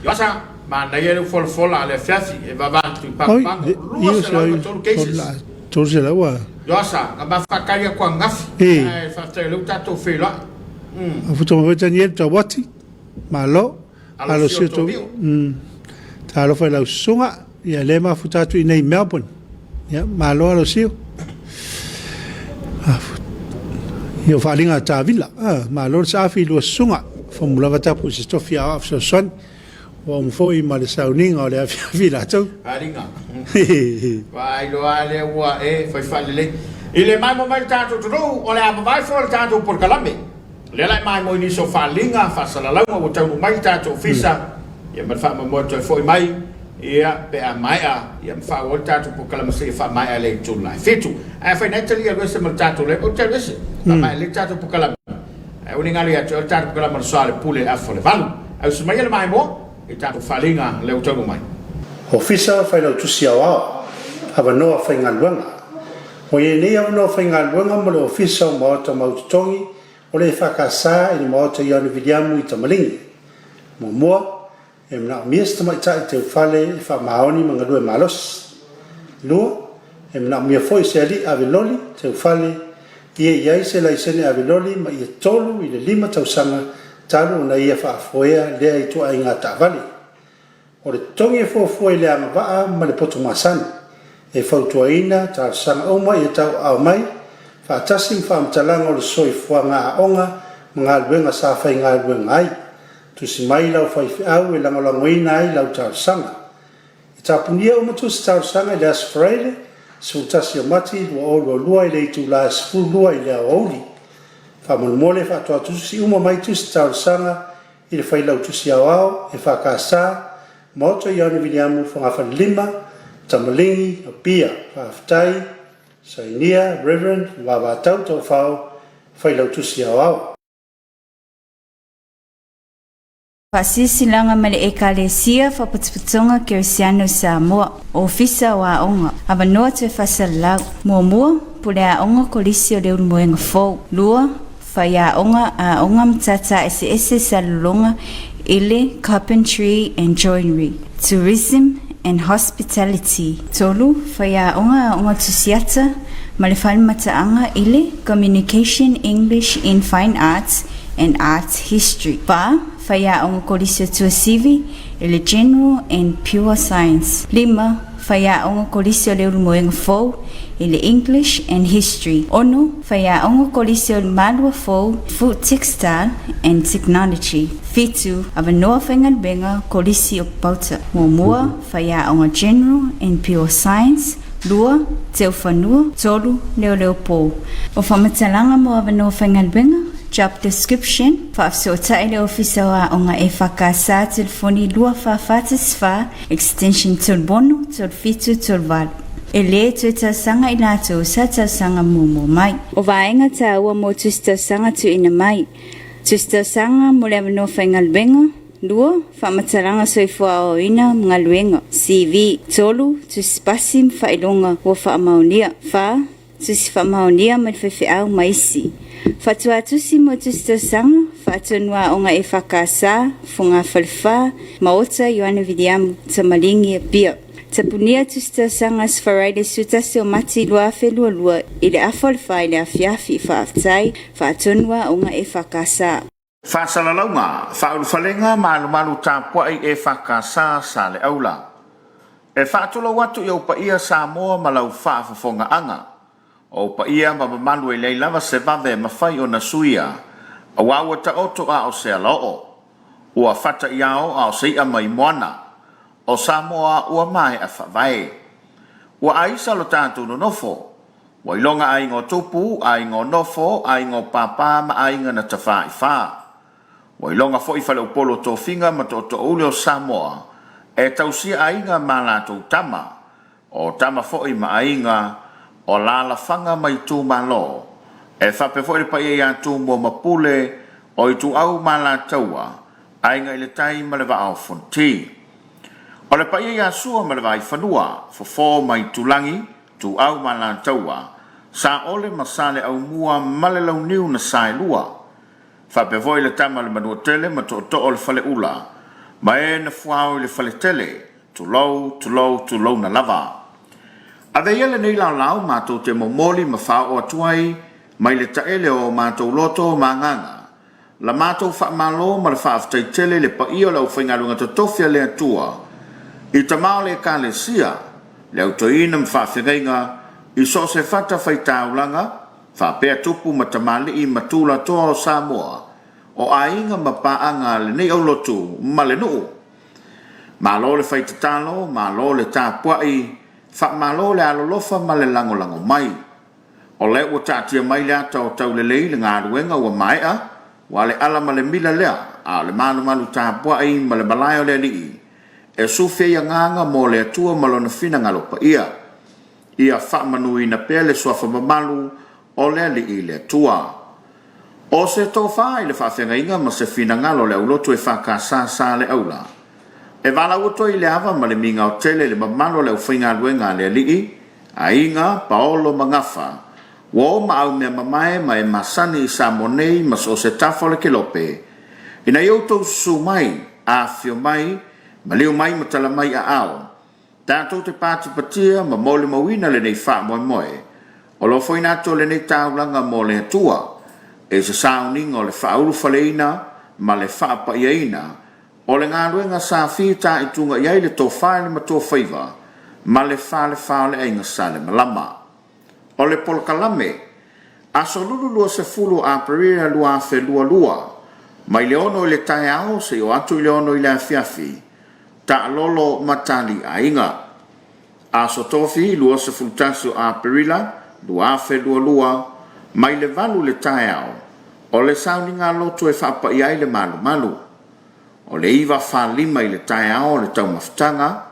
Ioasa, manaia le folafola a le afiafi e vava atu i Pagopago, 203 cases. 300 ua. Ioasa, na mafaakali atu ananafi, ae faafetai o lea ua tatou feiloai. Mafuta mai foi Tanielu Tauati, malo. Alo si o tou Talofa i lau susuga, ia lea e mafuta atu i nei Melbourne. Ia, malo Alosio. Ia o faaaliga a Tavila, ah, malo le saafi i lua susuga. Fomu lava tapu i se tofi aoao fesoasoani. Ua uma foi ma le sauniga o le afiafi i latou. Faaaliga. Vaailoa lea ua e fai faalelei. I le maemo mai le tatou atunuu, o le a vavae foi le tatou polokalame. O lea la e maimoa i nisi o faaaliga, faasalalauga ua taunuu mai i le tatou ofisa, ia ma le faamoemoe toe foi mai, ia, pe a maea, ia ma faaauau ai le tatou polokalame seia faamaea lea i le 6:07. Ae afai na e talia alu ese ma le tatou lea, ou te alu ese. Faamaea lelei le tatou polokalame. Ae ua le galo ia te oe le tatou polokalame o le Soa le Pule i le afa o le 8. Ae usu maia le maimoa i tatou faaaliga lea ua taunuu mai. Ofisa Failautusi Aoao, Avanoa Faigaluega. Ua i ai nei avanoa faigaluega mo le Ofisa o Maota Mau Totogi o le EFKS i le Maota Ioane Viliamu i Tamaligi. Muamua, e manaomia se tamaitai teufale e faamaoni ma galue malosi. Lua, e manaomia foi se alii ave loli teufale ia i ai se laisene ave loli ma ia 3 i le 5 tausaga talu ona ia faafoea lea ituaiga taavale. O le totogi e fuafua i le agavaa ma le poto masani. E fautuaina talosaga uma ia tauaao mai, faatasi ma faamatalaga o le soifuaga aoga ma galuega sa faigaluega ai. Tusi mai lau faifeau e lagolagoina ai lau talosaga. E tapunia uma tusi talosaga i le Aso Faraile 11 o Mati 2022 i le itula e 12 i le aoauli. Faamolemole faatoa tusi uma mai tusi talosaga i le Failautusi Aoao, EFKS, Maota Ioane Viliamu, Fogafale 5, Tamaligi, Apia. Faafetai. Sainia, Rev. Vavaatau Taufao, Failautusi Aoao. Faasilasilaga mai le Ekalesia Faapotopotoga Kerisiano i Samoa, Ofisa o Aoga, Avanoa toe faasalalau. Muamua, Pule Aoga Kolisi o le Ulumoega Fou. Lua, Faiaoga Aoga Matata Eseese Salelologa i le Carpentry and Joinery, Tourism and Hospitality. Tolu, Faiaoga Aoga Tusiata ma le Falemataaga i le Communication English in Fine Arts and Art History. Fa, Faiaoga Kolisi o Tuasivi i le General and Pure Science. Lima, Faiaoga Kolisi o le Ulumoega Fou i le English and History. Ono, Faiaoga Kolisi o Malua Fou, Food Textile and Technology. Fitu, Avanoa Faigaluega Kolisi o Papauta. Muamua, Faiaoga General and Pure Science. Lua, Teufanua. Tolu, Leoleo Po. O faamatalaga mo avanoa faigaluega, Job description, Faafesootai le Ofisa o Aoga EFKS, telefoni 2444 Extension 36 37 38. E lē toe talosaga i latou sa talosaga muamua mai. O vaega taua mo tusi talosaga tuuina mai. Tusi talosaga mo le avanoa faigaluega, 2, Faamatalaga soifua aoaoina ma galuega, CV, 3, Tusi pasi ma faailoga ua faamaonia, 4, Tusi faamaonia mai le faifeau ma isi. Faatuatusi mo tusi tausaga, faatonu aoga EFKS, Fogafale 4, Maota Ioane Viliamu, Tamaligi, Apia. Tapunia tusi tausaga Aso Faraile 11 o Mati 2022 i le afa o le 4 i le afiafi. Faafetai, faatonu aoga EFKS. Faasalalauga, Faaulufalega ma Alumalu Tapuai EFKS Saleaula. E faatulou atu i ou paia Samoa ma lau faafofogaaga. O ou paia ma mamalu e leai lava se vave e mafai ona suia, aua ua taoto a o se alaoo. Ua fata i ao a o se i'a mai moana. O Samoa ua maea faavae. Ua aisa lo tatou nonofo. Ua iloga aiga o Tupu, aiga o Nofo, aiga o Pāpā ma aiga na Tafaifa. Ua iloga foi faleupolu o tofiga ma tootoouli o Samoa e tausia aiga ma a latou tama, o tama foi ma aiga, o alaalafaga ma itumalo, e faapea foi le paia ia Tumua ma Pule, o Ituau ma Alataua, Aiga i le Tai ma le Vaa o Fonoti. O le paia ia Sua ma le Vaaifanua, Fofo ma Itulagi, Ituau ma Alataua, Saole ma Saleaaumua ma le Launiu na Saelua. Faapea foi le tama a le Manuatele ma Tootoo o le Faleula, ma e na fuao i le faletele, tulou, tulou, tulouna lava. Ave ia lenei laolao matou te momoli ma faaoo atu ai mai le taele o o matou loto ma agaga, la matou faamalo ma le faafetai tele i le paia o le aufaigaluega totofi a le Atua, i tama o le Ekalesia, le autoina ma faafeagaiga i so o se fatafaitaulaga, faapea tupu ma tamalii ma tulatoa o Samoa, o aiga ma paaga a lenei aulotu ma le nuu. Malo le fai tatalo, malo le tapuai, faamalo le alolofa ma le lagolago mai. O lea ua taatia mai le ata o taulelei le galuega ua maea, ua le ala ma le mila lea, a o le malumalu tapuai ma le malae o le Alii, e sufi ai agaga mo le Atua ma Lona finagalo paia. Ia faamanuina pea le suafa mamalu o le Alii le Atua. O se tofa i le faafeagaiga ma se finagalo o le aulotu e FKS Saleaula. E valaau atu ai i le ava ma le migao tele i le mamalu o le aufaigaluega a le Alii, Aiga, Paolo ma Gafa, uo ma Aumeamamae ma e masani i Samoa nei ma so o se tafa o le kelope, ina ia outou susu mai, afifio mai, maliu mai ma tala mai aao, tatou te patipatia ma molimauina lenei faamoemoe o lo o foina atu o lenei taulaga mo le Atua, i se sauniga o le faaulufaleina ma le faapaiaina. O le galuega sa fitaituga i ai le tofa i le Matuafaiva ma le falefa o le Aiga Salemalama. O le polokalame, Aso Lulu 20 o Aperila 2022, mai le 6 i le taeao seia oo atu i le 6 i le afiafi, taalolo ma taliaiga. Aso Tofi 21 o Aperila 2022, mai le 8 i le taeao, o le sauniga lotu e faapaia ai le malumalu. O le 9:45 i le taeao o le taumafataga,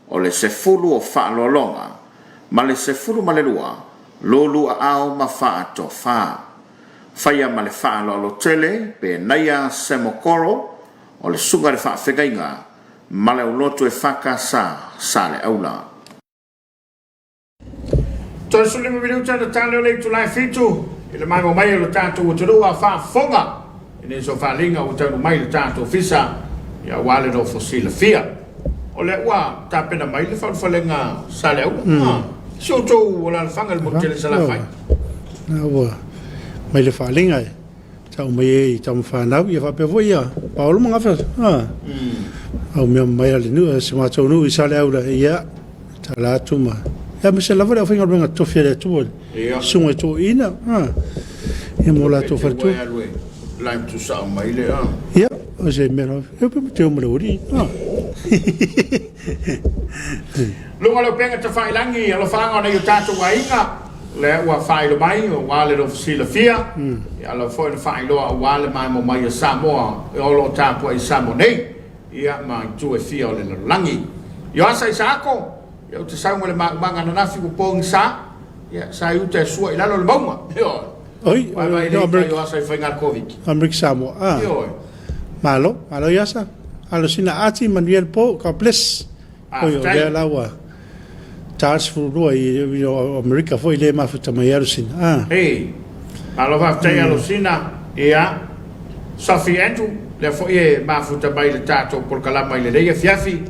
o le 10 o faaaloaloga, ma le 12 lulu aao ma faatofa. Faia ma le faaaloalo tele Penaia Semokoro o le Susuga i le Faafeagaiga ma le Aulotu EFKS Saleaula. 35 minute na tali o le itula e 7 i le maimoa mai o le tatou atunuu a faafofoga i nisi o faaaliga ua taunuu mai i le tatou ofisa aua le nofo silafia. O lea ua tapena mai le faaulufalega Saleaula. Mm. Si outou alalafaga i le motu tele i Salafai. Na ua mai le faaaliga e tau mai ai i tamafanau ia faapea foi ia Paolo ma Gafa. Ah. Au mea mai a le nuu, se matou nuu i Saleaula, ia tala atu ma ia aemaise lava le aufaigaluega totofi a le Atua, Ia. susuga i toeaiina, ah, ia mo latou faletua. Line tusao mai le ah. Ia, o se mea lava, e pe teo ma le uli. Ah. Luga o le upega tafailagi, alofaaga o nai o tatou aiga, lea ua faailo mai aua le lofu silafia, ia lava foi na faailoa aua le maemo mai a Samoa e o lo o tapuai i Samoa nei, ia ma itu e fia o le lalolagi. Ioasa Isaako, ia ou te sau ma le maumaga ananafi ua pogisa, ia sa i uta e sua i lalo o le mauga. Ioe. Oi, Vaivai no, le ita Amerika, Ioasa i faiga le Koviti. Amerika Samoa. Ah. Ioe. Malo, malo Ioasa. Alo sina ati manuia le po. God bless. Oi, o Faafetai. lea la ua ta 12 i, i o Amerika foi le mafuta mai alo sina. Ah. Hey, malo faafetai Alosina. Ia, Sophie Andrew, lea foi e mafuta mai le tatou polokalama i lenei afiafi.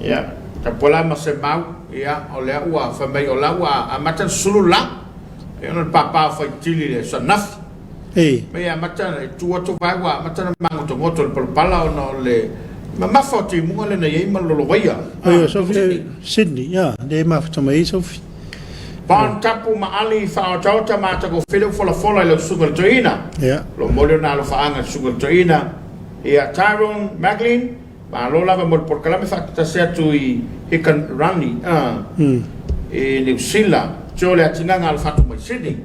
Ia, tapuala ma se mau, ia, o lea ua fai mai o la ua amata le sulu la. Ia, ona le pāpā o Faitili le Sanafi. Ei. Mai e amata, e tu atu vai ua amata na magotogoto le palapala ona o le mamafa o timuga lena i ai ma le lolovaia. Oi, o Sophie Sydney, ia, le mafuta mai ai Sophie. Bon tapu ma ali faaotaota ma atagofele ua folafola i lau susuga i le toeaina. Ia. Lo momoli ona alofaaga i le susuga i le toeaina. Ia, Tyrone Maglin, malo lava mo le polokalame faatatasi atu i Hikurangi, i Niu Sila. Tio le atinaga alofa atu mai Sydney.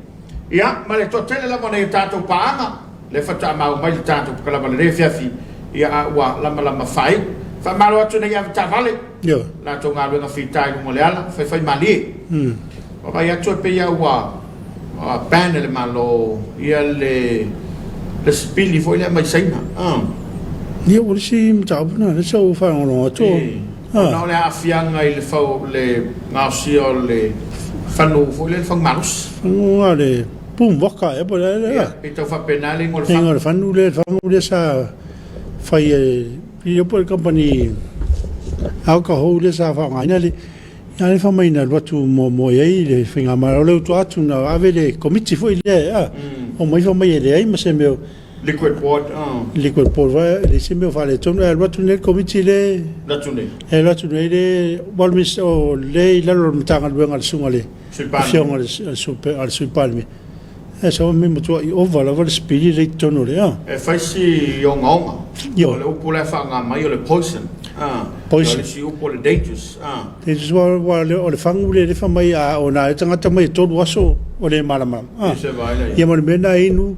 Ia, ma le toatele lava o nai a tatou paaga, lea faatoa maua mai le tatou polokalame lenei afiafi, ia, a ua lamalama faaiu. Faamalo atu nei avetaavale, Ioe. latou galuega fita i luga o le ala, faifaimalie. Vaavaai atu e pei lava ua ban e le Malo ia le le sipili foi lea mai Saina. Ia, ua le isi mataupu lena, lea sa ou faalogologo atu. Ona o le aafiaga i le fau le gaosia o le fanu foi lea, le fanu malosi. Fanu o le boom waka ea po o le a lea. Ia, pei tau faapena le igoa o le fanu. Le igoa o le fanu lea, le fanu lea sa fai e ia po o le kamupani alcohol lea sa faaaogaina le ia le fai mai na alu atu muamua i ai le faigamalo lea ua atu na ave le komiti foi lea a omai fai mai e leai ma se mea Liquid board liquid board foi e leai se mea o faaletonu ae alu atu nei le komiti le alu atu nei e alu atu nei le o le i lalo o le Matagaluega a le susuga i le Afioga i le Sui Palemia. E sau me matuai ova lava le sipili lea i totonu o le a. E fai si ogaoga. Ioe. O le upu la e faaaoga mai o le poison. Poison. O le isi upu o le dangerous. Dangerous aua o le fagu lea e fai mai a o na e tagata mai e 3 aso o le malamalama. E se vaai la ia. Ia ma le mea na inu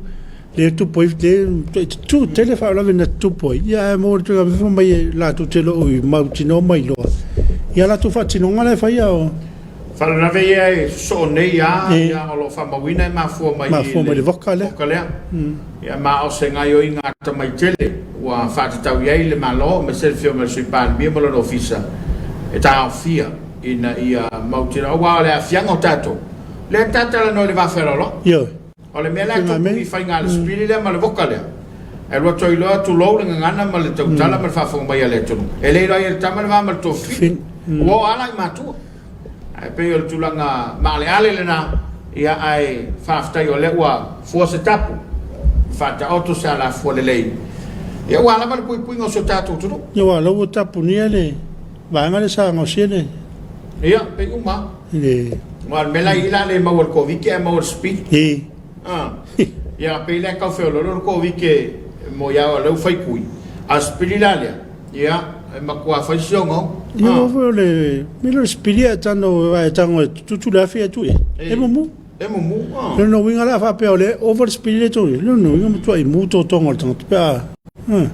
lea e tupu ai lea tu tele faalavelave na tupu ai. Ia ae mo le tulaga fai mai latou te le o i mautinoa ma iloa. Ia latou faatinoga la e faia o Faalavelave ia e sosoo nei a, ia o lo o faamauina e mafua mai i le voka lea. Voka lea. Ia ma o se gaioiga atamai tele ua faatatau i ai le Malo aemaise le Afioga i le Sui Palemia ma lona Ofisa e taofia ina ia mautinoa aua o le aafiaga o tatou lea ta talanoa i le va fealoaloai. Ioe. O le mea la e tupu i faiga a le sipili lea ma le voka lea, e alu atu ai loa tulou le gagana ma le tautala ma le faafofoga mai a le atunuu. E le iloa ai e le tama le va ma le tuafafine. Ua oo lava la i matua. Ae pei o le tulaga maaleale lena, ia ae faafetai o lea ua fua se tapu, faataoto se alafua lelei. Ia ua lava le puipuiga o si o tatou atunuu. Ia aua o la ua tapunia le vaega lea sa gaosia le. Ia, pei uma lava. Le. Aua o le mea la e i ai o le a le maua e le Koviti ae maua e le Spili. I. A. Ia, pei la e tau feoloolo le Koviti mo ia o lea ua fai tui, a o le Spili la lea, ia, e matua fai si ogaoga. Ia, aua foi o le mea lea o le Spili a e tago, a e tago e tutu le afi ae tuu i ai, e mumu. E mumu, a. O lona uiga la a faapea o lea e ova le spili lea e tau i ai, o lona uiga e matuai mu totoga o le tagata pe a, a.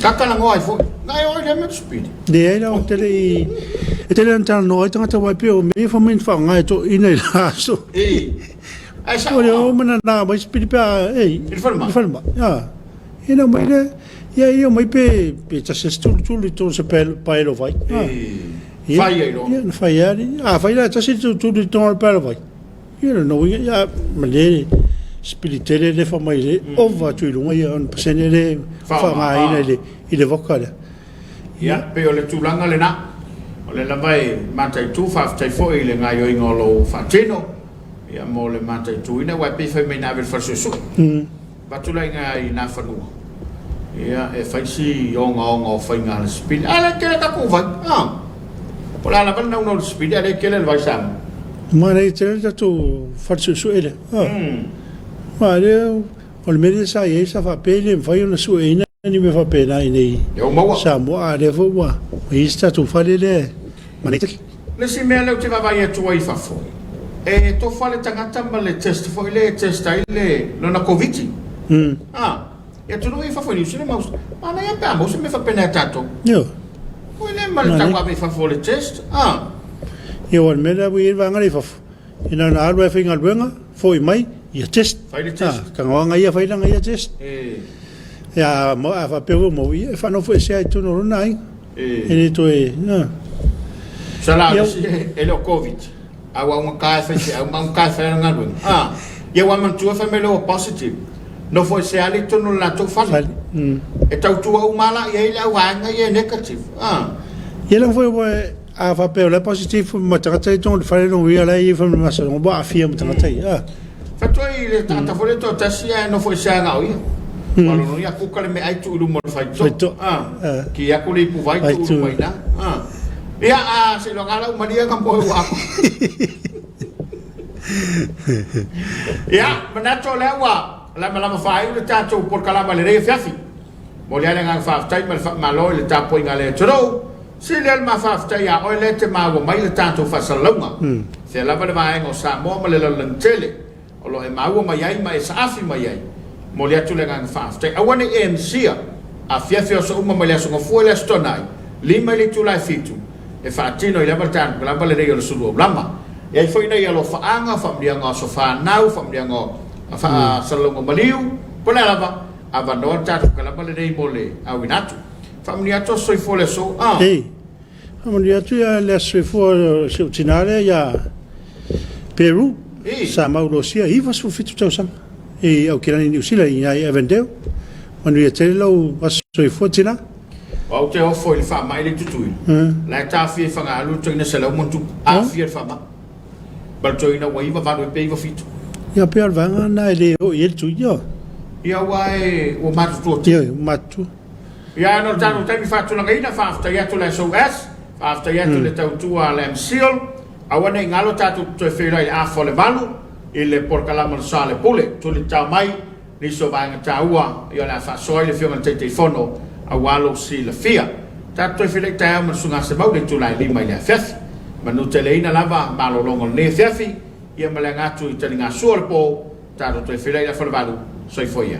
Ka talanoa ai foi. Na e oi lea mea o le spili. Leai la, ou te le i, e tele ona talanoa ai tagata aua e pei o mea ia fai mai na faaaoga e toeaiina i la aso. I. Ae sao O le o ma nana mai spili pe a, ei. I le falemai. I le falemai, a. Ia na omai lea, ia ia omai pe, pe tasi aso tulutulu i totonu o se paelo vai. A. I. Fai ai loa. Ia, na fai lava. Afai la e tasi le tulutulu i totonu o le paelo vai, Ia lona uiga, ia ma le sipili tele le fai mai le ova atu i luga ia ona pasene le faaaogaina i le i le vodka lea. Ia, pei o le tulaga lena. O lea lava e mataitu, faafetai foi i le gaoioiga o lou faatino, ia mo le mataituina, aua e pei fai mai na ave i le fale suesue. Avatu la i na fanua, ia e fai si ogaoga o faiga a le sipili. A lea e tele tatou vai, a. Po o le a lava le naunau o le sipili, a lea e tele le vai Samoa. Manaia tele le tatou fale suesue lea. Aua lea o le mea lea sa i ai sa faapea e le mafai ona sueina ni mea faapena i inei i Samoa, a o lea foi ua i ai se tatou fale lea e manaia tele. Le isi mea lea ou te vaavaai atu ai i fafo, e tofa le tagata ma le test foi lea e test ai le lona Koviti. A, i atunuu ia i fafo i Niu Sila ma Ausetalia, manaia pe a maua se mea faapena ia tatou. Ioe. Foi lea ma le tau ave i fafo o le test, a. Ia aua o le mea lea ua i ai le vaega lea i fafo, ina ona alu lava e faigaluega, foi mai, ia test. Fai le test. A, tagaoaga ia fai lana ia test. E. Ia, a faapea ua maua, ia e faanofoesea ai i totonu o lona aiga. E le toe, a. Sala le isi e le o Covid, a ua augata e faifeau ma augata e fai ana galuega. A, ia ua manatua fai mai loa ua positive, nofo ese lava i totonu o le latou fale. E tautua uma lava la i ai le auvaega ia e negative. A. Ia leaga foi ua, a faapea o la e positive ma tagata ia i totonu o le fale lona uiga la e i ai foi ma le masaloga ua aafia ma tagata ia. A. Faatoa i le tagata foi lea toatasi ae nofo ese na o ia. Ua lono ia kuka le meaai tuu i luma o le faitoa. Ah. Ki aku le ipu vai tuu i luma ina. Ah. Ia a se loga lau malia ka moe ua aku. Ia, manatu o lea ua lamalama faaiu le tatou polokalama i lenei afiafi. Momoli ai le agaga faafetai ma le faamalo i le tapuaiga a le atunuu. Sili ai le ma faafetai ia oe lea e te maua mai le tatou faasalalauga. Sea lava le vaega o Samoa ma le lalolagi tele o lo o e maua mai ai ma e saafi mai ai. Momoli atu le agaga faafetai. Aua ne i e misia, afiafi o aso uma mai le Aso Gafua i le Aso Toonai, 5 i le itula e 7, e faatino ai lava le tatou lava lelei o le sulu aulama. E ai foi nei alofaaga, faamanuiaga o aso fanau, faamanuiaga o faasalalauga maliu, po o le a lava, avanoa le tatou kalama lenei mo le auina atu. Faamanuia atu aso soifua le aso. Ah. Ei, faamanuia atu ia le aso soifua o si ou tinā lea ia Peru, Ei. sa maulosia 97 tausaga i Aukilani Niu Sila i ina i Avondale. Manuia tele lou aso soifua tinā. Ou te ofo i le faamai le tutuila. La e taofia i Fagaalu le toeaina 100 ma ona tupu, aafia i le faamai. Ma le toeaina ua 98 e pe 97. Ia pei o le vaega lena e le oo i ai le tui, ioe. Ia aua e ua matutua tele. Ioe, ua matutua. Ia ona o le tatou taimi faatulagaina, faafetai atu le SOS, faafetai atu le tautua a le MCIL, aua ne i galo tatou te toe feiloai i le afa o le 8 i le polokalama o le Sa o le Pule. Tuli tatao mai nisi o vaega taua ia o le a faasoa ai le Afioga i le Taitaifono aua lou silafia. Tatou toe feiloai taeao ma le Susuga Semau i le itula e 5 i le afiafi. Manuteleina lava malologa o lenei afiafi ia ma le aga atu i taligasua o le po, tatou toe feiloai i le afa o le 8. Soifua ia.